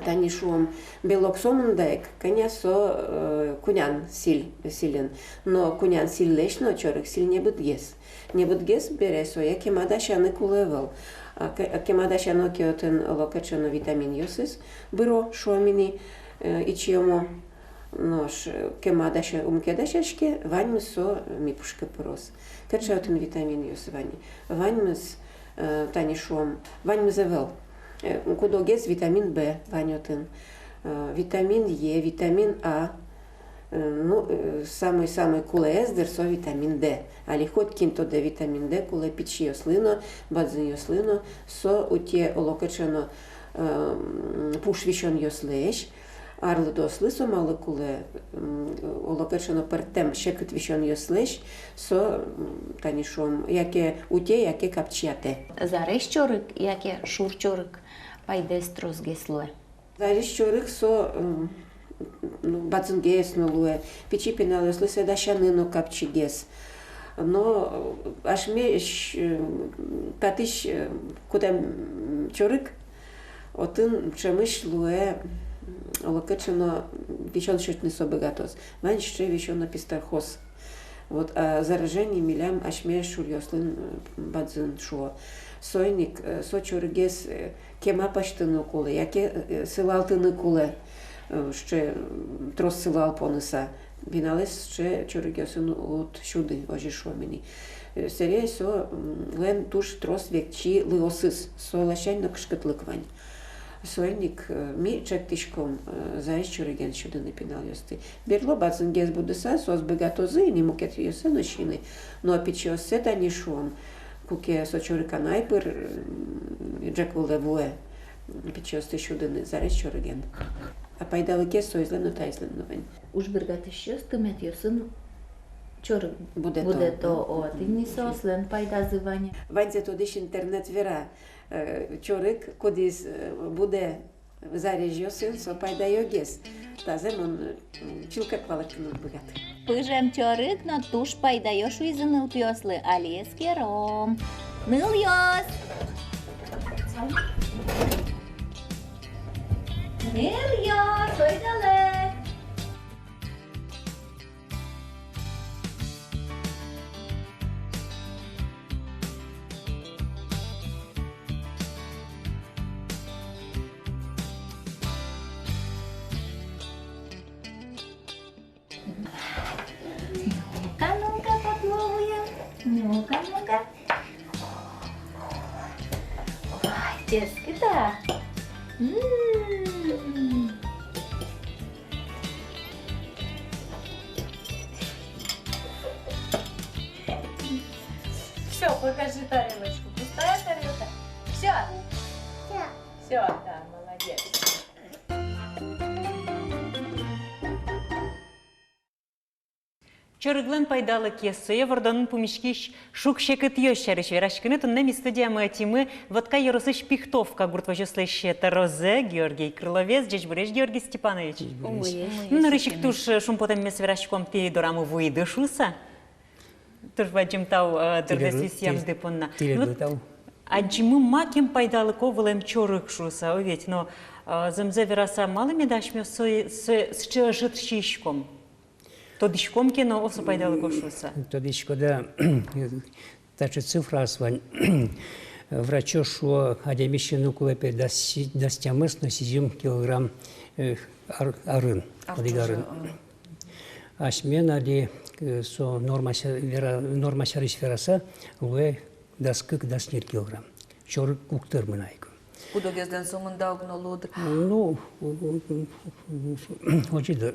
тани шуом, белок сомында ик, кӧня со, э, кунян силь, сильын. Но кунян сильлэсь но чорыг силь небытгес. Небытгес бере, сое кема дасяны кулэ ӧвӧл. А ке-, кема дасяно ке, отын оло кыӵе но витаминъёсыз быро, шуом ини, э, ичиомо. Нош, э, кема дася-, ум ке дасяське, ваньмыз со ми пушкы пыроз. Кыӵе отын витаминъёс вань? Ваньмыз, э, тани шуом, ваньмыз ӧвӧл. Э, куд-огез витамин В вань отын. Э, витамин Е, витамин А, э, ну, э, самой-самой кулэез, дыр, со витамин Д. Али хоть кин тодэ, витамин Д кулэ пичиослы но, бадӟымъёслы но, со утё оло кыӵе но, э, м, пуш висёнъёслэсь, арлыдоослы со малы кулэ, м, оло кыӵе но пӧртэм секыт висёнъёслэсь, со, м, тани шуом, яке утё, яке капчиятэ. Зарезь чорыг, яке шур чорыг. Пайдаез тросгес луэ. Зарезь чорыг со, м, ну, бадӟымгес но луэ, пичи пиналъёслы сое дасяны но капчигес. Но, э, асьме, э, татысь, э, кутэм, м, чорыг, отын ӵемысь луэ, м, олокыӵе но висён сётыны со быгатоз. Вань сыӵе висён эпистархоз. Вот, а, заражение милям асьме шуръёслэн, э, бадӟын, шуо. Соин ик, э, со чорыгез, э, кема пӧзьтыны кулэ, яке, э, сылалтыны кулэ, э, сыӵе, м, трос сылал поныса. Пиналэз сыӵе чорыгъёсын уд сюды, озьы шуом ини. Э, собере со, м, лэн туж трос векчи лыосыз, со ласянь но кышкытлык вань. Соин ик, э, ми ӵектӥськом, э, зарезь чорыген сюдыны пиналъёсты. Берло бадӟымгес будыса, соос быгатозы ини мукетъёссэ но сиыны. Но пичиоссэ, тани шуом, куке со чорыг анай пыр, м, ӝӧк вылэ вуэ, м, пичиосты сюдыны зарезь чорыген. А пайдалыкез соизлэн но, таизлэн но вань. Уж бергатӥсьёс тыметъёсын чорыг будэто. Будэто, о, тӥни соослэн пайдазы вань. Ваньзэ тодӥсь интернет вера, э, чорыг, кудӥз, э, будэ зарезьёсын, со пайдаёгес. Тазэ мон, м, чылкак валэктыны уг быгаты. Пыжем чорыг но туж пайдаё, шуизы нылпиослы, али эскером. Нылъёс! Нылъёс, ойдолэ! Ну-ка, ну-ка, попробуем. Ну-ка, ну-ка. Ой, ческыт-а? М. Всё, покажи тарелочку. Пустая тарелка? Всё? Всё. Всё, да, молодец. Чорыглэн пайдалыкез, сое вордонын пумиськись шуг-секытъёс сярысь вераськыны туннэ ми студиямы ӧтимы Вотка ёросысь Пихтовка гурт возёслэсь тӧрозэ Георгий Крыловез. Ӟечбуресь, Георгий Степанович. Ӟечбуресь. Умоесь. Ну, нырысь ик туж, э, шумпотэммес вераськом, тӥ дорамы вуиды шуыса. Туж бадӟым тау, э, дырдэс висъямды понна. Тӥледлы тау. Адӟимы, макем пайдалыко вылэм чорыг шуыса, о ведь, но, э, зэмзэ вераса, малы меда асьмеос со, со, сыӵе ӧжыт сииськом? Тодӥськом ке но, о, со пайдалыко шуыса. Тодӥськод-а, таӵе цифраос вань. Врачъёс шуо, адями сиыны кулэ, пе, дас, дас тямыс но сизьым килограмм, э, ар-, арын, ар одӥг ӵоже, арын. А. Асьмелэн али, э, со норма ся-, вера-, норма сярысь вераса, луэ дас кык, дас ньыль килограмм. Чорыг уг тырмы на ик. Куд-огезлэн сомында уг но луы дыр. Ну, озьы дыр.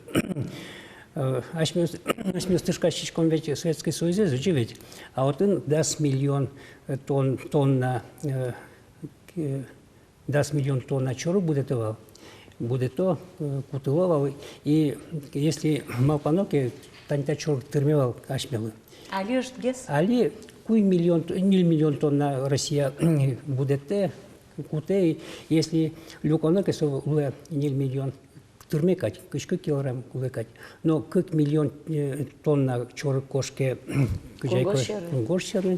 Э, асьмеос, асьмеос тышкасьтӥськом ведь Советской Союзэз, озьы ведь. А отын дас миллион, э, тонн-, тонна, э, к-, дас миллион тонна чорыг будэто вал. Будэто, э, кутыло вал. И если малпано ке, тани та чорыг тырме вал асьмелы. Али ӧжытгес? Али куинь миллион, ньыль миллион тонна Россия будэтэ, кутэ. Если люконо ке, со луэ ньыль миллион тырме кадь, кызь кык килограмм луэ кадь. Но кык миллион, э, тонна чорыг кошке, кызьы ай ке, кунгож сьӧры. Кунгож сьӧры.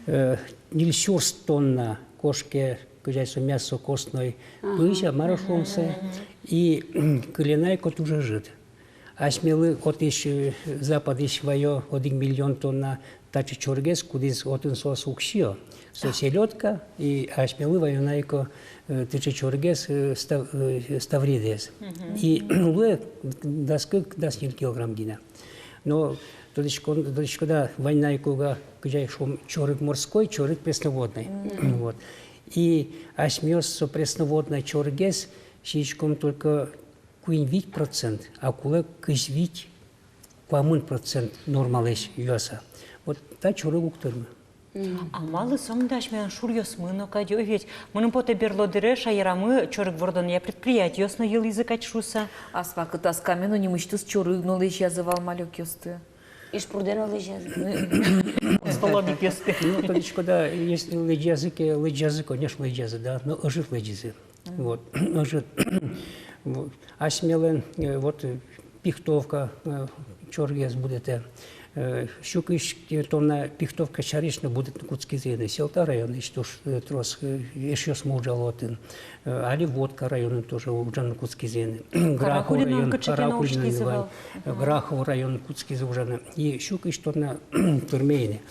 Э, ньыль сюрс тонна кошке, кызьы ай со, мясокостной пызь-а, мар-а шуом сое. И кылем ай ке, туж ӧжыт. Асьмелы отысь, э, западысь ваё одӥг миллион тонна таӵе чорыгез, кудӥз отын соос уг сиё. Со селёдка, и асьмелы ваёно ай ке, э, таӵе чорыгез, э, став-, э, ставридэз. И луэ дас кык, дас ньыль килограмм гинэ. Но тодӥсько-, тодӥськод-а, вань на ай ке уга, кызьы ай шуом, чорыг морской, чорыг пресноводной. Вот. И асьмеос со пресноводной чорыгез сииськом только куинь-вить процент, а кулэ кызь вить, куамын процент нормалэсь юаса. Вот та чорыг уг тырмы. А малы сомында асьмелэн шуръёсмы но кадь, о ведь? Мыным потэ, берло дыре шаерамы чорыг вордонъя предприятиос но йылӥзы кадь шуыса. Ас вакытаз каме но нимысьтыз чорыг но лэзьязы вал малёкъёсты. Ижпурдэ но лэзьязы. Столовикъёсты. Ну, тодӥськод-а, если лэзьязы ке, лэзьязы, конечно, лэзьязы, да, но ӧжыт лэзьязы. Вот. Ӧжыт. Вот. Асьмелэн, э, вот, э, Пихтовка, э, чорыгез будэтэ. Э, сю кызь, э, тонна Пихтовка сярысь но будэтыны кутскизы ини. Сьӧлта районысь туж, э, трос, э, эшъёсмы ужало отын. Э, али Вотка районын тоже ужаны кутскизы ини. Грахов район, Каракулинын кыӵе ке но Каракулинын уж кизы вал. Вал. Э, Грахов районын кутскизы ужаны. И сю кызь тонна тырме ини.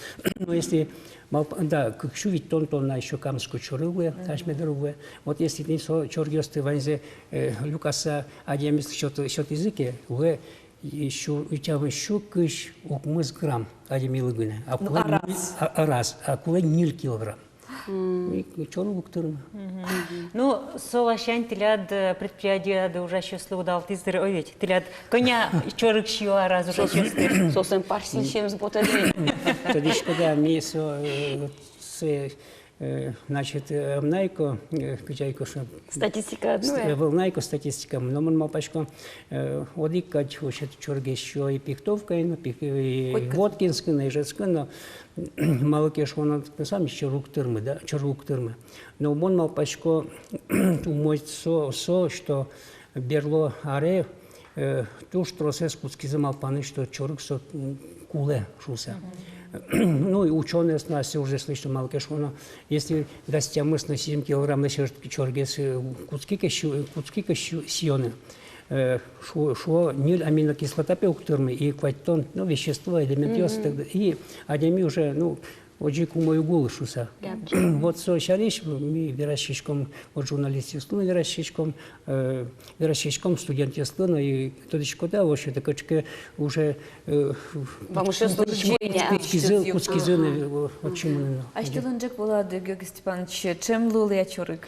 Но если малп-, да, кык сю витьтон тонна ещё Камской чорыг луэ, асьме доры вуэ. Вот если тӥни со чорыгъёсты ваньзэ, э, люкаса адямиослы сёт-, сётӥзы ке, луэ и сю, и тямыс сю кызь укмыс грамм адямилы гинэ. А... Ну, кулэ а ни-, раз. А, а раз, а кулэ ньыль килограмм. И чорыг уг тырмы. Мгм. Ну, со ласянь тӥляд, э, предприятиады ужасьёслы удалтӥз дыр, ой, ведь тӥляд кӧня чорыг сиё араз ужасьёсты. Соослэн парсь синсемзы потэ. Тодӥськоды-а, ми со, э, со, э, значит, э, ӧм на ик, э, кызьы ай ке шуом. Статистика одно, ст-, э, ӧвӧл на ик статистика, но мон малпасько, э, одӥг кадь вообще чорыгез сиё и Пихтовкаын, и Пих-, и Котькытын. Воткинскын, и Ижевскын, но малы ке шуоно, сам чорыг уг тырмы, да, чорыг уг тырмы. Но мон малпасько, умой со, со, что берло аре, э, туж тросэз кутскизы малпаны, что чорыг со, м, кулэ шуыса. Ну, и учёнойёс но асьсэ ужзэс лэсьто, малы ке шуоно, если дас тямыс но сизьым килограммлэсь ӧжыт чорыгез, э, кутски ке сю-, кутски ке сю-, сиёны, э, шуо, шуо, ньыль аминокислота пе уг тырмы, и куатьтон, ну, вещество, элементъёс, и так далее. И адями уже, ну, озьы ик умой уг улы шуыса. Вот со сярысь ми вераськиськом, вот журналистъёслы но вераськиськом, э, вераськиськом студентъёслы но, и тодӥськоды-а, вообще-то, кыӵе ке уже, э, вамышъёс кутскизы, кутскизы, э, вот чимыны но. Асьтэлэн ӝӧк вылады, Георгий Степанович, ӵем луылэ-а чорыг?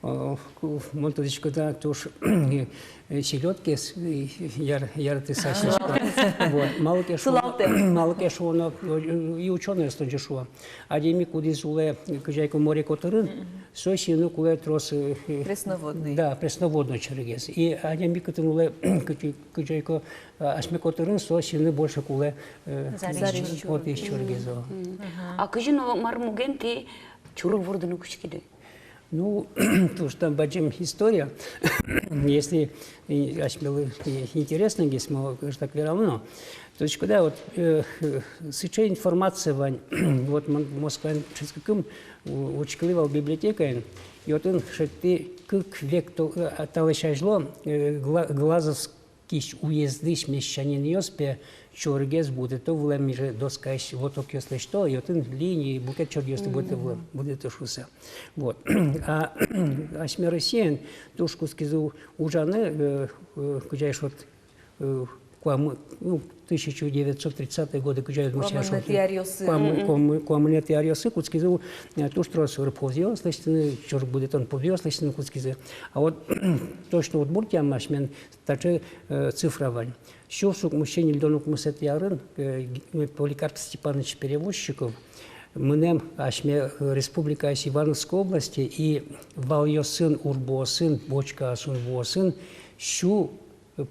Э, ку-, мон тодӥсько, да, туж, э, селёдкаез, э, яр-, яратыса сисько. Вот. Малы ке шуоно, малы ке шуоно, э, и учёнойёс тоже шуо. Адями, кудӥз улэ, э, кызьы ай ке море котырын, со сиыны кулэ трос, э, э, пресноводной. Да, пресноводной чорыгез. И адями, кытын улэ, кызьы, кызьы ай ке, э, асьме котырын, со сиыны больше кулэ, э, зарезь чорыгез. Вот и чорыгез, о. А кызьы но, мар муген тӥ чорыг вордыны кутскиды? Ну, туж там бадӟым история. Если, э, асьмелы, э, интересно гес, мон ӧжытак верало но. Тодӥськоды-а, вот, э, э, сыӵе информация вань. Вот мон Москваын дышетскыкум у-, учкылӥ вал библиотекаын. И отын шедьтӥ кык век то-, э, талэсь азьло, э, Гла-, Глазовск кись уездысь мещанинъёс пе чорыгез будэто вылэм, иже доскаысь лотокъёс лэсьто, и отын линь, букет чорыгъёсты будэто вылэм, будэто шуыса. Вот. А асьме Россиын туж кутскизы у-, ужаны, э, э, кызьы ай шуод, э, куамы-, ну, тысяча девятьсот тридцатые годы, кызьы ай шуод, куамынэтӥ аръёсы. Куамы-, куамы-, куамынэтӥ аръёсы кутскизы, э, туж трос рыбхозъёс лэсьтыны, чорыг будэтон пудъёс лэсьтыны кутскизы. А вот точно Удмуртиямы асьмелэн таӵе, э, цифра вань. Сюрс укмыссю ньыльдон укмысэтӥ арын, э, г-, Поликарп Степанович Перевозчиков мынэм асьме, э, республикаысь Ивановской области и валъёсын, урбоосын, бочкаосын, вуосын сю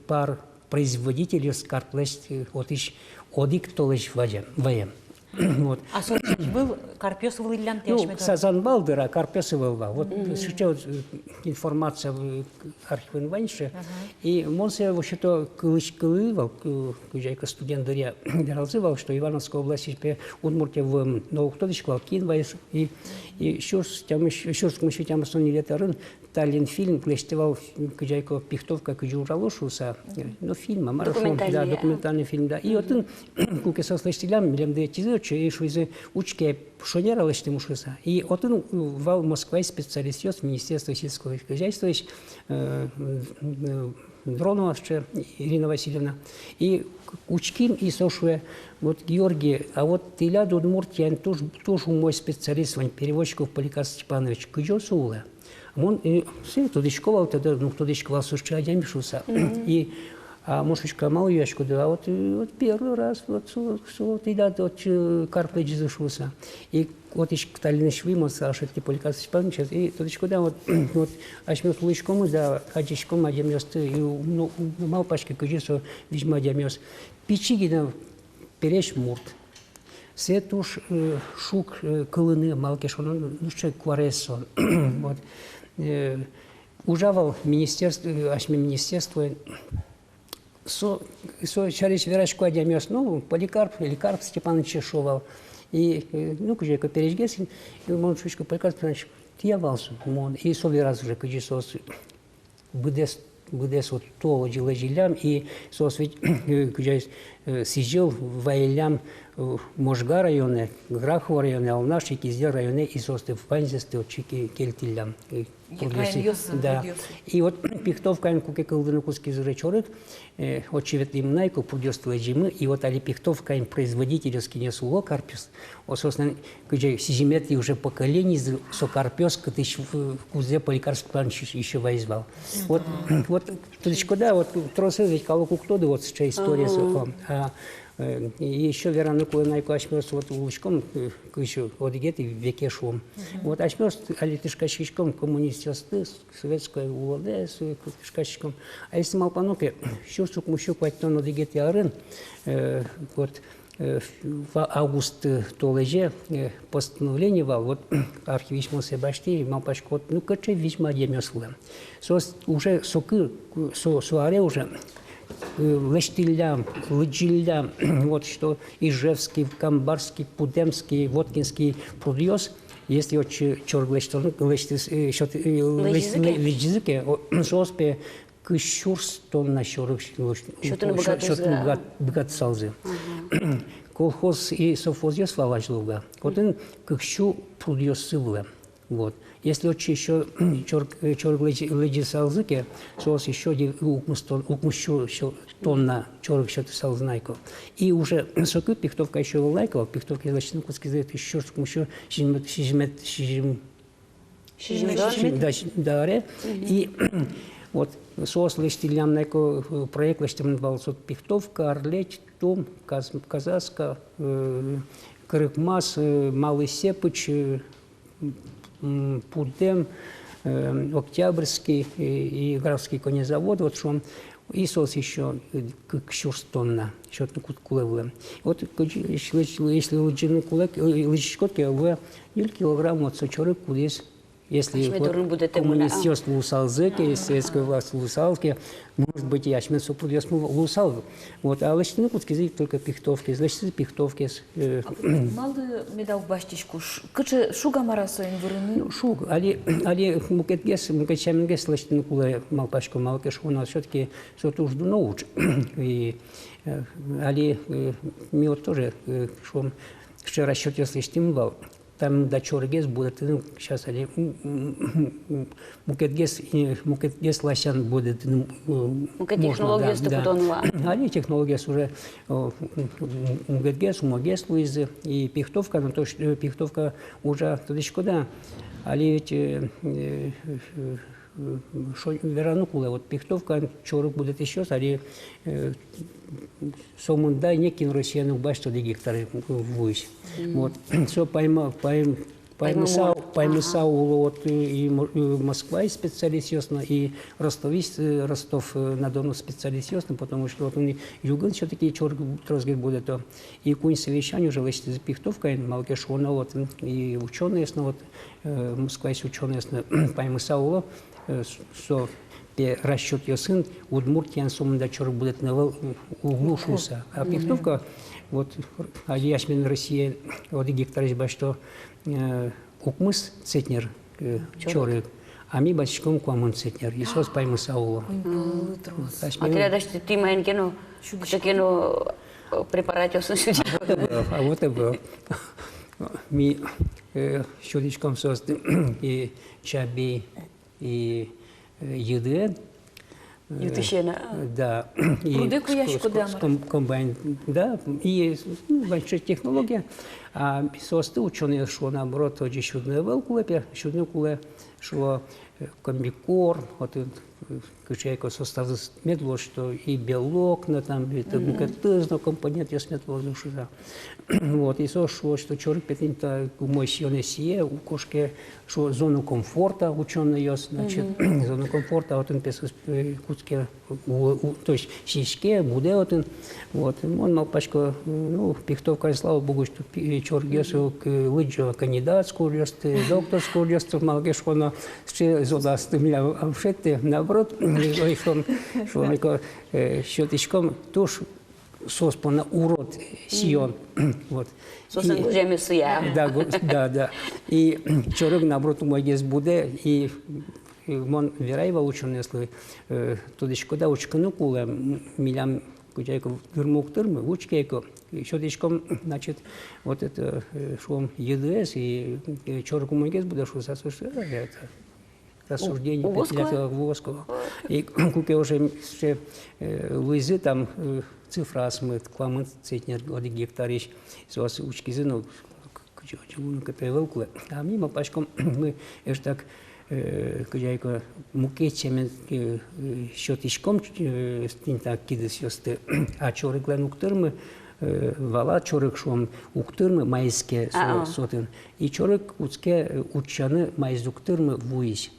пар производительёс карплэсь, э, отысь одӥг толэзь ваем, ваем. Вот. А со вал карпъёс вылӥллям тӥ асьме? Ну, сазан вал дыр, а карпъёс ӧвӧл вал. Вот сыӵе вот, э, информация, э, архивын вань сыӵе. Ага. И мон сое вообще-то кылӥ-, кылӥ вал, к-, кызьы ай ке студент дыръя вералзы вал, что Ивановской областьысь пе Удмуртие вуэм, но уг тодӥськы вал, кин ваиз. И, и сюрс тямыс, сюрс укмыссю тямыстон ньылетӥ арын Таллинфильм лэсьтэ вал, кызьы ай ке Пихтовка кызьы ужалоз шуыса. Ну, фильм-а, мар-а шуом, да, документальный фильм, да. И отын, куке соос лэсьтӥллям, милемды ӧтизы отчы, и шуизы: учке, шонер-а лэсьтӥмы шуыса. И отын вал Москваысь специалистъёс, Министерство сельского хозяйстваысь, э, э, Дронова сыӵе Ирина Васильевна. И учким, и со шуэ: вот, Георгий, а вот тӥляд Удмуртиын туж, туж умой специалист вань, Перевозчиков Поликарп Степанович, кызьы со улэ? Мон, э, сое тодӥсько вал, тогда, ну, тодӥсько вал, со сыӵе адями шуыса. И, а, мон шуисько: а малы юаськоды? А вот, э, вот первый раз, вот, со, со, тӥляд отчы карп лэзизы шуыса. И отысь, Таллинысь вуим, мон сразу шедьтӥ Поликарп Степановичез, и тодӥськоды-а, вот, вот, асьмеос улӥськомы да адӟиськом адямиосты, и, ну, ну, малпаське, кызьы со визьмо адямиос. Пичи гинэ пересь мурт. Сое туж, э, шуг, э, кылыны, малы ке шуоно, ну, сыӵе куараез со. Вот. Э, Ужа вал министерств-, э, асьме министерствоын. Со, со сярысь верасько адямиос, ну, Поликарп, Поликарп Степанович шуо вал. И, э, ну, кызьы ке пересьгес, и мон шуисько: «Поликарп Степанович, тӥ-а вал со?» Мон, и со вераз уже, кызьы соос быдэс, быдэс вот толэзе лэзиллям, и соос ведь, э, кызьы, э, сӥзьыл вайиллям, э, Можга районэ, Грахово районэ, Алнаш и Киздер районэ, и соосты ваньзэсты отчы ке-, кельтӥллям, э, Пурдъёсы, да. И вот Пихтовкаын куке кылдыны кутскиз уже чорыг, э, отчы ветлӥмы на ик, пурдъёсты лэзимы, и вот али Пихтовкаын производительёс, кинъёс уло карпъёс, о, соослэн кызьы сизьыметӥ уже поколениезы со карпъёс, кытысь, э, кудзэ Поликарп Степанович ещё вайиз вал. Вот, вот, тодӥськоды-а, вот тросэз ведь калык уг тоды вот сыӵе историез. Ага. О, а, э, и ещё вераны кулэ на ик, асьмеос вот улӥськом, э, кызьы одӥгетӥ веке шуом. Вот асьмеос али тышкаськиськом коммунистъёсты, советской улонэ, со-, кышкаськом. А если малпано ке, сюрс укмыссю куатьтон одӥгетӥ арын, э, вот, э, в-, август, э, толэзе, э, постановление вал, вот, архивысь мон сое басьтӥ, малпасько, вот, ну, кыӵе визьмо адямиос вылэм. Соос уже соку, со, со аре уже, э, лэсьтӥллям, лыдӟиллям, вот, что Ижевский, Камбарский, Пудемский, Воткинский прудъёс, если отчы чорыг лэсьтон, лэсьтӥз, э, сёт-, э, лэсь-, лэзизы ке? Лэ-, лэзизы ке, о, соос пе кызь сюрс тонна чорыг сё-, сётыны сё-, быгатӥзы, сётыны быгат-, быгатысалзы. Ага. Колхоз и совхозъёс вал азьло уга. Отын кык сю прудъёссы вылэм. Вот. Если отчы ещё чорыг, э, чорыг лэзьы-, лэзьысалзы ке, соос ещё де-, укмыс тон-, укмыс сю сё-, тонна чорыг сётысалзы на ик. И уже соку Пихтовка ещё ӧвӧл на ик, Пихтовкаез лэсьтыны кутскизы тысяча восемьсот сизьым, сизьым, сизьым, сизьым, да, сизьым, да, аре. И вот соос лэсьтӥллям на ик, э, проект лэсьтэмын вал со Пихтовка, Арлеть, Тум, Каз-, Казаска, э, Кырыкмас, э, Малый Сепыч, э, м, Пудем, э, Октябрьский, э, и Графский конезавод, вот шуом, и соос ещё, э, кык сюрс тонна сётыны кут-, кулэ вылэм. Вот кыӵе, если, если, если лыдӟыны кулэ, э, лыдӟиськод ке, вылэ ньыль килограмм вот со чорыг, кудӥз, если асьме вот дорын будэтэм, коммунистъёс луысалзы ке, если советской власть луысал ке, может быть, и асьме со прудъёсмы луысал. Вот, а лэсьтыны кутскизы только Пихтовкаез, лэсьтӥзы Пихтовкаез. Э, малы меда уг басьтӥськы, ш-, кыӵе шуг-а, мар-а соин вырыны? Ну, шуг, али, али мукетгес, мукет сяменгес лэсьтыны кулэ, малпасько, малы ке шуоно, всё-таки со туж дуно удж. И, э, али, э, ми вот тоже, э, шуом, сыӵе расчётъёс лэсьтӥм вал. Та мында чорыгез будэтыны, сейчас али, м, м, м, мукетгес, э, мукетгес ласянь будэтыны, э, мукет можно, технологиосты, да, да, кутон вал. Али технологиос уже, э, м, м, мукетгес, умойгес луизы. И Пихтовка, ну, то есть, э, Пихтовка уже, тодӥськоды-а, али ведь, э, э, э, э, шо-, вераны кулэ, вот Пихтовкаын чорыг будэтӥсьёс али, э, сомында некин Россияын уг басьто одӥг гектар вуысь. Вот. Со пайма-, пайм-, паймыса, паймыса уло вот и, и Мо-, и Москваысь специалистъёс но, и Ростовысь, э, Ростов, э, на Дону специалистъёс но, потому что вот отын югын всё-таки чорыг тросгес будэто. И куинь совещание уже лэсьтӥзы Пихтовкаын, малы ке шуоно вот и учёнойёс но, вот, э, Москваысь учёнойёс но паймыса уло, э, с-, со пе расчётъёсын Удмуртиын сомында чорыг будэтыны ӧвӧл, у-, уг луы шуыса. А Пихтовка, вот, али асьмелэн Россиын одӥг гектарысь басьто, э, укмыс центнер, э, чорыг, а ми басьтӥськом куамын центнер, и соос паймыса уло. Ой, палы трос. Асьмелэн... А тӥляд асьтэ тӥ маин ке но, кыӵе ке но, э, препаратъёсын сюдӥськоды? А вот, а вот. Ми, э, сюдӥськом соосты и чабей, и, э, йыдыен. Э, йыдысен-а? Да. И прудэ куяськоды-а, мар-а? Ком-, комбайн, да, и, ну, большая технология. А соосты учёнойёс шуо, наоборот, озьы сюдыны ӧвӧл кулэ, пе, сюдыны кулэ, шуо, э, комбикорм, вот, э, кыӵе ке составъёс мед луоз, что и белок но там, и та мукетыз но компонентъёс мед луозы шуыса. Вот, и со шуо, что чорыг пе тӥни та умой сиёнэ сие, у, кошке, шуо, зону комфорта учёнойёс, значит, зону комфорта, отын пе соос, э, кутске, у, у, то есть сиське, будэ отын. Вот, мон малпасько, ну, Пихтовкаын, слава богу, что пи-, чорыгъёс ук, э, лыдӟо кандидатской ужъёсты, докторской ужъёсты, малы ке шуоно, сыӵе золасьтым милям ум шедьтэ, наоборот, ой, шуом, шуом, ик, э, сётӥськом туж соос понна урод сиён. Вот. Соослэн гожъямъёссыя. Да, го-, да, да. И чорыг, наоборот, умойгес будэ, и, и мон верай вал учёнойёслы, э, тодӥськоды, учкыны кулэ, м, милям, кызьы ке, тырмы уг тырмы, учке ке, сётӥськом, значит, вот это, э, шуом, йыдэс, и, э, чорыг умойгес будэ шуыса, слушай, э, это, рассуждение, у-, уг оскы? Пятилетка, уг оскы. И куке уже, э, луизы там, э, цифраосмы, куамын центнер одӥг гектарысь, соос учкизы, ну, к-, к-, кызьы, кызьы луыны ке, ӧвӧл кулэ. А ми малпаськом, ми эшшо так, э, кызьы ке, мукет сямен, э, э, сётӥськом, э, тӥни та кидысъёсты, а чорыглэн уг тырмы, э, вала, чорыг, шуом, уг тырмы маиз ке со-, а, а, со отын. И чорыг кутске, э, утчаны маиз уг тырмы вуысь.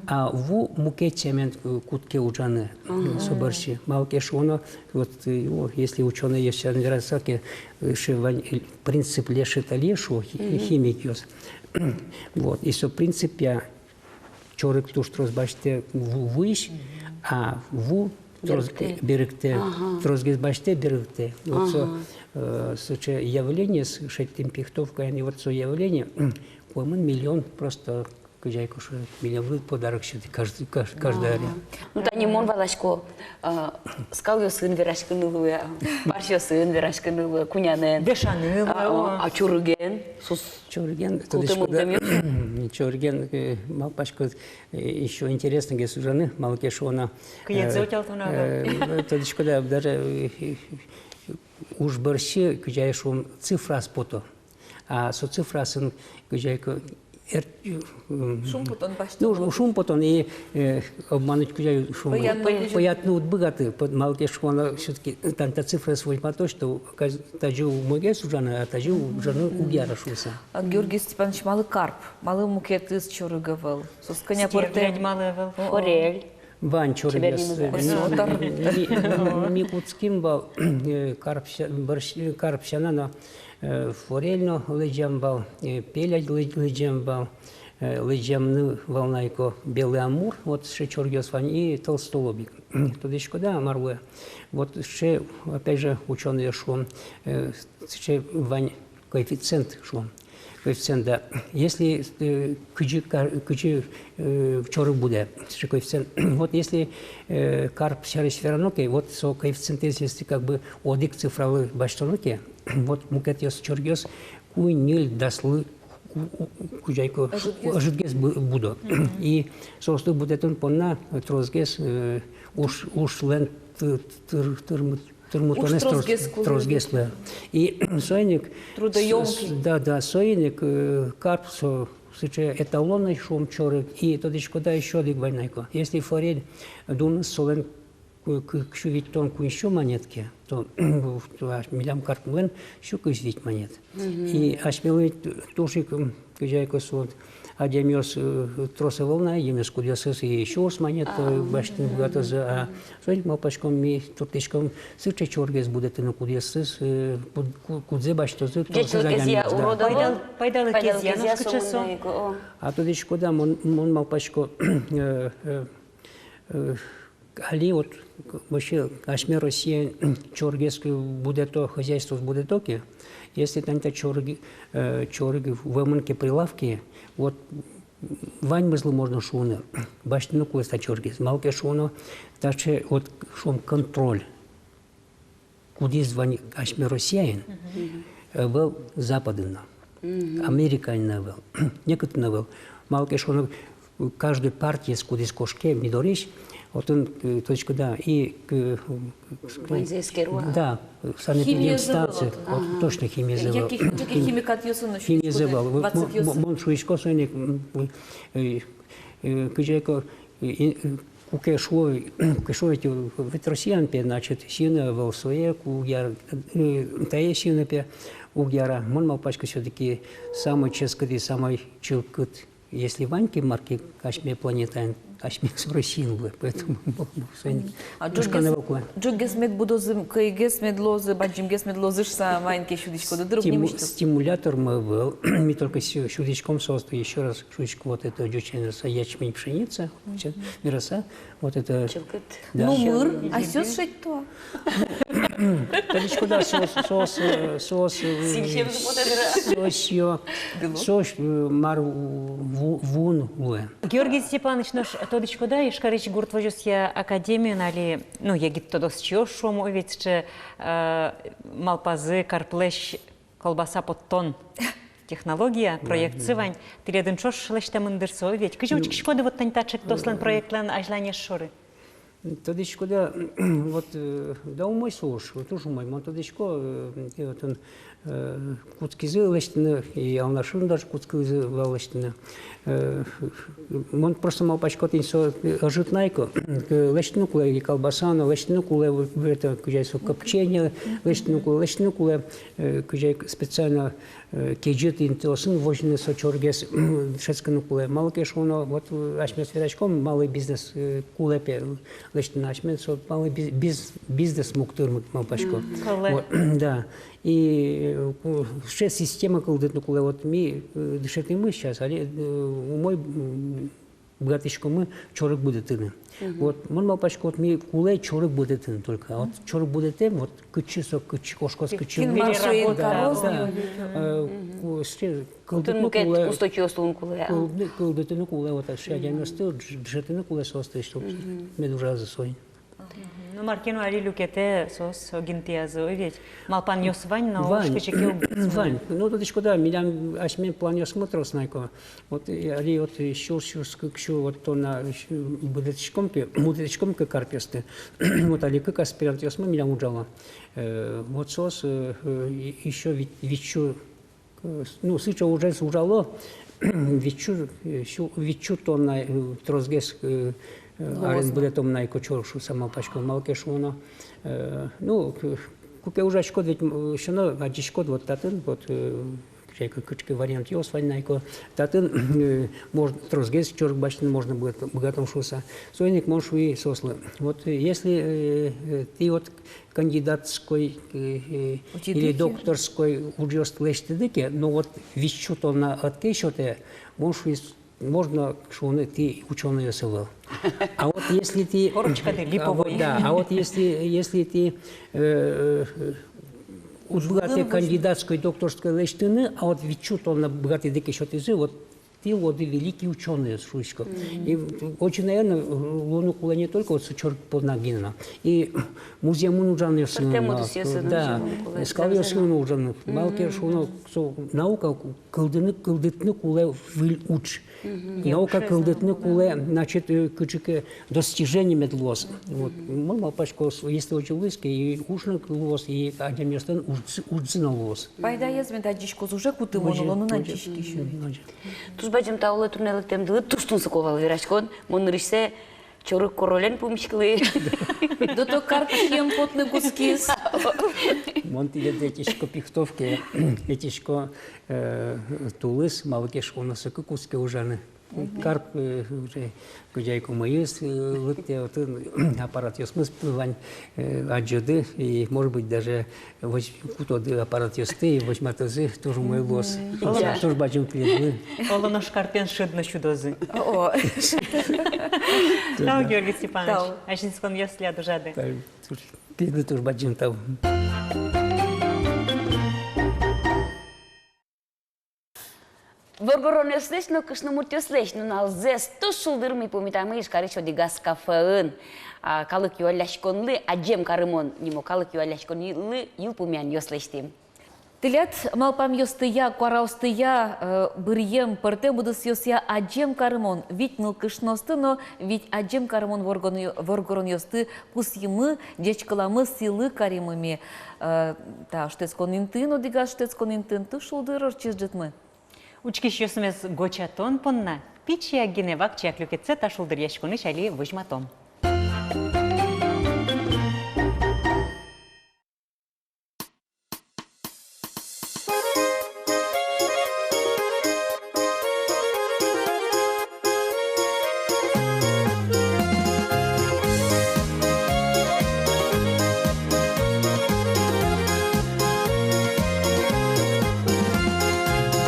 А ву мукет сямен, э, кутске ужаны, э, со бӧрсьы. Малы ке шуоно, вот, э, о, если учёнойёс сямен вераса ке, э, ше вань, э, принцип Лешета-Лешо, хи-, химикъёс. Вот, и со принципъя чорыг туж трос басьтэ ву-, вуысь, а ву трос берыктэ. Берыктэ. Ага. Тросгес басьтэ, берыктэ. Вот со, ага, э, сыӵе явление, с-, шедьтӥм Пихтовкаын, и вот со явление, куамын миллион просто, кызьы ке шуо, миллионлы подарок сётӥ каждый, каж-, каждый ар. Ага. Ну, тани мон валасько, а, скалъёсын вераськыны луэ, парсьёсын вераськыны луэ, кунянэн. Вешаны луэ, а, о, а чорыген, соос чорыген, култэм-умтэм. Чорыген, э, малпасько, э, ещё интересно гес ужаны, малы ке шуоно, кыедзэ, э, утялтыны, э, да. Э, тодӥськоды, даже, э, уж бӧрсьы, кызьы шуом, цифраос пото. А со цифраосын, кызьы ке, эр-, м, шумпотон басьтэ. Ну, шумпотон и, э, обмануть, кызьы шуом, пӧятны уд быгаты, пӧ-, малы ке шуоно, всё-таки тани та цифраос возьмато, что каз-, тазьы умойгес ужаны, а тазьы ужаны уг яра шуыса. А, Георгий Степанович, малы карп, малы мукетыз чорыг ӧвӧл? Соос кӧня пӧртэм. Стерлядь малы ӧвӧл? О, о. Форель. Вань чорыгъёс. Чебер нимыз. Э, ми, ми кутским вал, э, карп ся-, бӧрсь-, карп сяна но, э, форель но лыдӟем вал, э, пелядь лы-, лыдӟем вал, э, лыдӟемын вал на ик, о, белый амур, вот сыӵе чорыгъёс вань, и толстолобик. Тодӥськоды-а, мар луэ? Вот сыӵе, опять же, учёнойёс шуо, э, сыӵе вань коэффициент, шуом. Коэффициент, да. Если, э, кызьы кар-, кызьы, э, чорыг будэ, сыӵе коэффициент. Вот если, э, карп сярысь верано ке, вот со коэффициентэз, если как бы одӥг цифралы басьтоно ке, вот мукетъёс чорыгъёс куинь-ньыль даслы у-, у-, у-, кызьы ке ӧжытгес, ӧжытгес бу-, будо. И соослы будэтон понна тросгес, э, уж, ужлэн ты-, тыр-, тырмы-, тырмытонэз трос-, тросгес луэ. И соин ик трудоёмкий. С-, с-, да, да, соин ик, э, карп со сыӵе эталонный, шуом, чорыг. И тодӥськоды-а, ещё одӥг вань на ик. Если форель дуныз солэн ку-, ку-, кык сю витьтон, куинь сю манет ке, то, то ась-, милям карпмылэн сю кызь вить манет. И асьмелэн ведь туж ик, м, кызьы ке, со вот, адямиос, э, трос ӧвӧл на, адямиос, кудъёсыз и сюрс манет, э, басьтыны быгатозы, а соин ик, малпаськом, ми туртӥськом сыӵе чорыгез будэтыны, кудъёсыз, э, куд-, ку-, кудзэ басьтозы тросэз адямиос, да. Урод ӧвӧл. Пайдал-, пайдалы кезъя, но кыӵе со. А тодӥськоды-а, мон, мон малпасько, э, э, э, али вот вообще асьме Россиын чорыгез будэто, хозяйствоос будэто ке, если тани та чорыг, э, чорыг вуэмын ке прилавкае, вот ваньмызлы можно шуыны, басьтыны кулэ со чорыгез. Малы ке шуоно, таӵе вот, шуом, контроль кудӥз вань асьме Россиын, э, ӧвӧл Западын но, Америкаын но ӧвӧл, некытын но ӧвӧл. Малы ке шуоно, каждый партиез, кудӥз кошке ми дорысь, отын, э, точка, да, и, э, ваньзэ эскеро-а? Да, санэпидемстанция. Химиез ӧвӧл отын. Вот, ага, точно, химиез ӧвӧл. Яке, яке химикатъёсын но. Химиез ӧвӧл. М-, м-, мон шуисько соин ик, м, э, э, кызьы ке, э, э, Куке шуо, куке шуо, ведь, ведь Россиын пе, значит, сиыны ӧвӧл сое, ку яр-, э, тае сиыны пе уг яра. Мон малпасько, всё-таки самой ческыт и самой чылкыт, если вань ке мар ке асьме планетаын, асьме со Россиын луэ, поэтому мон, мон соин. А ӝоггес, ӝоггес мед будозы, кӧйгес мед луозы, бадӟымгес мед луозы шуса маин ке сюдӥськоды, дыр, уг нимысьтыз. Стимулятор ӧвӧл, ми только сю-, сюдӥськом соосты, ещё раз шуисько, вот это ӟуч янъёс, ячмень, пшеница, всё, вераса, вот это. Чылкыт. Да. Нумыр, асьсэос шедьто. Тодӥськод-а, соос, соос, э, соос, э, Сӥль сиемзы потэ, дыр-а? Соос, ё, соос, э, мар ву-, вуын луэ. Георгий Степанович, нош тодӥськод-а, Ижкарысь гурт возёсъя академиын али, ну, егит тодосчиос, шуом, ведь, э, малпазы карплэсь колбаса поттон технология, проектсы вань, тӥледын ӵош лэсьтэмын, дыр, со, ведь. Кызьы учкиськоды вот тани таӵе ик тӥледлэн проектлэн азьланез шоры? Тодӥськод-а, вот, э, да, умой со уж, туж умой. Мон тодӥсько, э, и вот он, э, кутскизы лэсьтыны, и Алнашын даже кутскизы вал лэсьтыны. Э, мон просто малпасько, тӥни со, э, ӧжыт на ик, э, лэсьтыны кулэ и колбаса но, лэсьтыны кулэ, в-, в-, это, кызьы ай со, копчение, лэсьтыны кулэ, лэсьтыны кулэ, э, кызьы ай специально, э, кезьыт интыосын возьыны со чорыгез, дышетскыны кулэ. Малы ке шуоно, вот, э, асьмеос вераськом, малый бизнес, э, кулэ пе лэсьтыны, асьмелэн со малый биз-, биз-, бизнес муг тырмыт, малпасько. Кулэ. Вот, да. И, э, ку-, сыӵе система кылдытыны кулэ, вот ми, э, дышетӥмы сейчас, али, э, умой, м, быгатӥськомы чорыг будэтыны. Вот, мон малпасько, вот ми кулэ чорыг будэтыны только. А вот чорыг будэтэм, вот кытчы со, кытчы кошкоз, кытчы. Кин мар соин кароз. Да. Э, ку-, сыӵе кылдытыны кулэ. Кытын мукет усточиос луыны кулэ, а? Кылды-, кылдытыны кулэ, вот, сыӵе адямиосты дыш-, дышетыны кулэ соосты, чтоб мед ужазы соин. Ну, мар ке но али люкетэ соос огинтыязы, ой, ведь. Малпанъёс вань, но уж кыӵе ке уг. Вань. Ну, тодӥськод-а, милям асьме планъёсмы трос на ик. Вот, э, али вот, э, сюрс, сюрс кык сю вот тонна, э, сю-, будэтӥськом ке, будэтӥськом ке карпъёсты. Вот али кык аспирантъёсмы милям ужало. Э, вот соос, э, э, и-, ещё вить, вить сю, э, с-, ну, сыӵе ужез ужало, вить сю, э, сю-, вить сю тонна, э, тросгес, э, э, арын будэтом на ик чорыг шуса малпасько, малы ке шуоно. Э, ну, к-, куке ужаськод, ведь, м, всё равно адӟиськод, вот татын, вот, э, кыӵе ке, кыӵе ке вариантъёс вань на ик. Татын, э, можно тросгес чорыг басьтыны, можно быгат-, быгатом шуса. Соин ик мон шуи соослы. Вот, э, если, э, э, тӥ вот кандидатской, э, э, или докторской ужъёсты лэсьтӥды ке, но вот вить сю тонна ӧд ке сётэ, мон шуи, с-, можно шуыны, тӥ учёнойёс ӧвӧл. А вот если тӥ... Корочкады липовой. А вот, да, а вот если, если тӥ, э, э, уд быгатэ кандидатской, докторской лэсьтыны, а вот вить сю тонна быгатӥды ке сётӥзы, вот тӥ луоды великий учёнойёс, шуисько. И очень, наверное, луыны кулэ не только вот со чорыг понна гинэ но. И музъемын ужанъёсын но, пӧртэм удысъёсын но, да, скалъёсын но ужаны. Малы ке шуоно, со наука кылдыны, кылдытыны кулэ выль удж. Наука кылдытыны кулэ, значит, э, кыӵе ке достижение мед луоз. Вот. Мон малпасько, если озьы луиз ке, и уж но луоз, и адямиослэн ужзы, ужзы но луоз. Пайдаез мед адӟиськоз, уже кутымон улонын адӟиське ещё. Туж бадӟым тау луэ туннэ лыктэмдылы, туж тунсыко вал вераськон, мон нырысьсэ чорыг королен пумиськылӥ. Дото карп сием потны кутскиз. Мон тӥледлы ӧтисько пихтовке, ӧтисько, э, тулыс, малы ке шуоно, соку кутске ужаны. Карп, э, уже кудяйку мыйыс, э, лыктэ, отын аппаратъёсмы вань, э, адӟоды, и, может быть, даже возь-, кутоды аппаратъёсты, и возьматозы, туж умой луоз. Мгм. Туж бадӟым тӥледлы. Оло нош карпен шыд но сюдозы. О. Тау, Георгий Степанович. Тау. Азинсконъёс тӥляд ужады. Тау. Туж, тӥледлы туж бадӟым тау. Воргоронъёслэсь но кышномуртъёслэсь нуналзэс туж шулдыр ми пумитамы Ижкарысь «Одӥгаз» кафеын. А, калык юалляськонлы, «Адӟем карымон» нимо калык юалляськонлы йылпумъянъёс лэсьтӥм. Тӥляд малпамъёстыя, куараостыя, э, быръем пӧртэм удысъёсъя адӟем карымон, вить нылкышноосты но вить адӟем карымон воргоронъё-, воргоронъёсты пусйимы, ӟечкыламы, сӥлы каримы ми. Э, та шутэтскон интыын, «Одӥгаз» шутэтскон интыын туж шулдыр ортчиз ӝытмы. Учкисьёсмес гочатон понна пичияк гинэ вакчияк люкетсэ та шулдыръяськонысь али возьматом.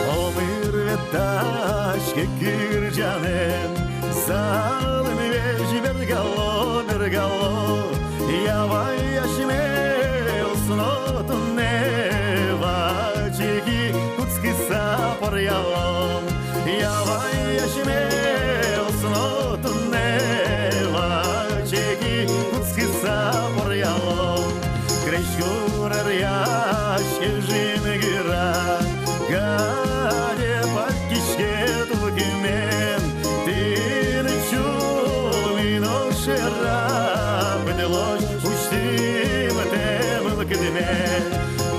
Омыр ветлӥське кырӟанэн, залын весь бергало, бергало. Явай асьме озьы но туннэ, ваче ки кутскыса поръялом. Явай асьме озьы но туннэ, ваче ки кутскыса поръялом. Крезьгур ӧръяське, жингыра, гаде пакиське тулкымен. Тыныд сюлмы но шера пыдлось усьтымтэ мылкыдме.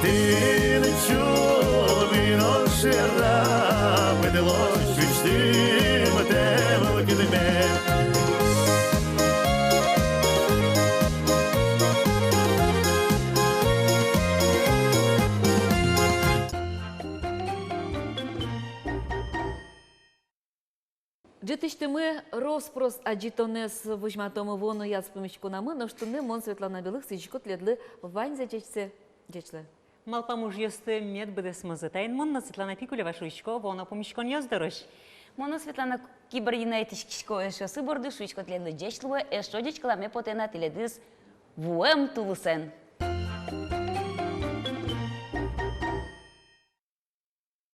Тыныд сюлмы но шера пыдлось усьтымтэ мылкыдме. Ӝытысьтымы рос-прос адӟытонэз возьматомы вуоно яз пумиськонамы, нош туннэ мон, Светлана Белых, сӥзисько тӥледлы ваньзэ ӟечсэ. Ӟеч луэ. Малпам ужъёсты мед быдэсмозы. Таин мон но, Светлана Пикулева, шуисько вуоно пумиськонъёс дорозь. Мон но, Светлана Кибардина, ӧтиськисько эшъёсы борды, шуисько тӥледлы ӟеч луэ, эшшо ӟечкыламе потэ на тӥледыз вуэм тулысэн.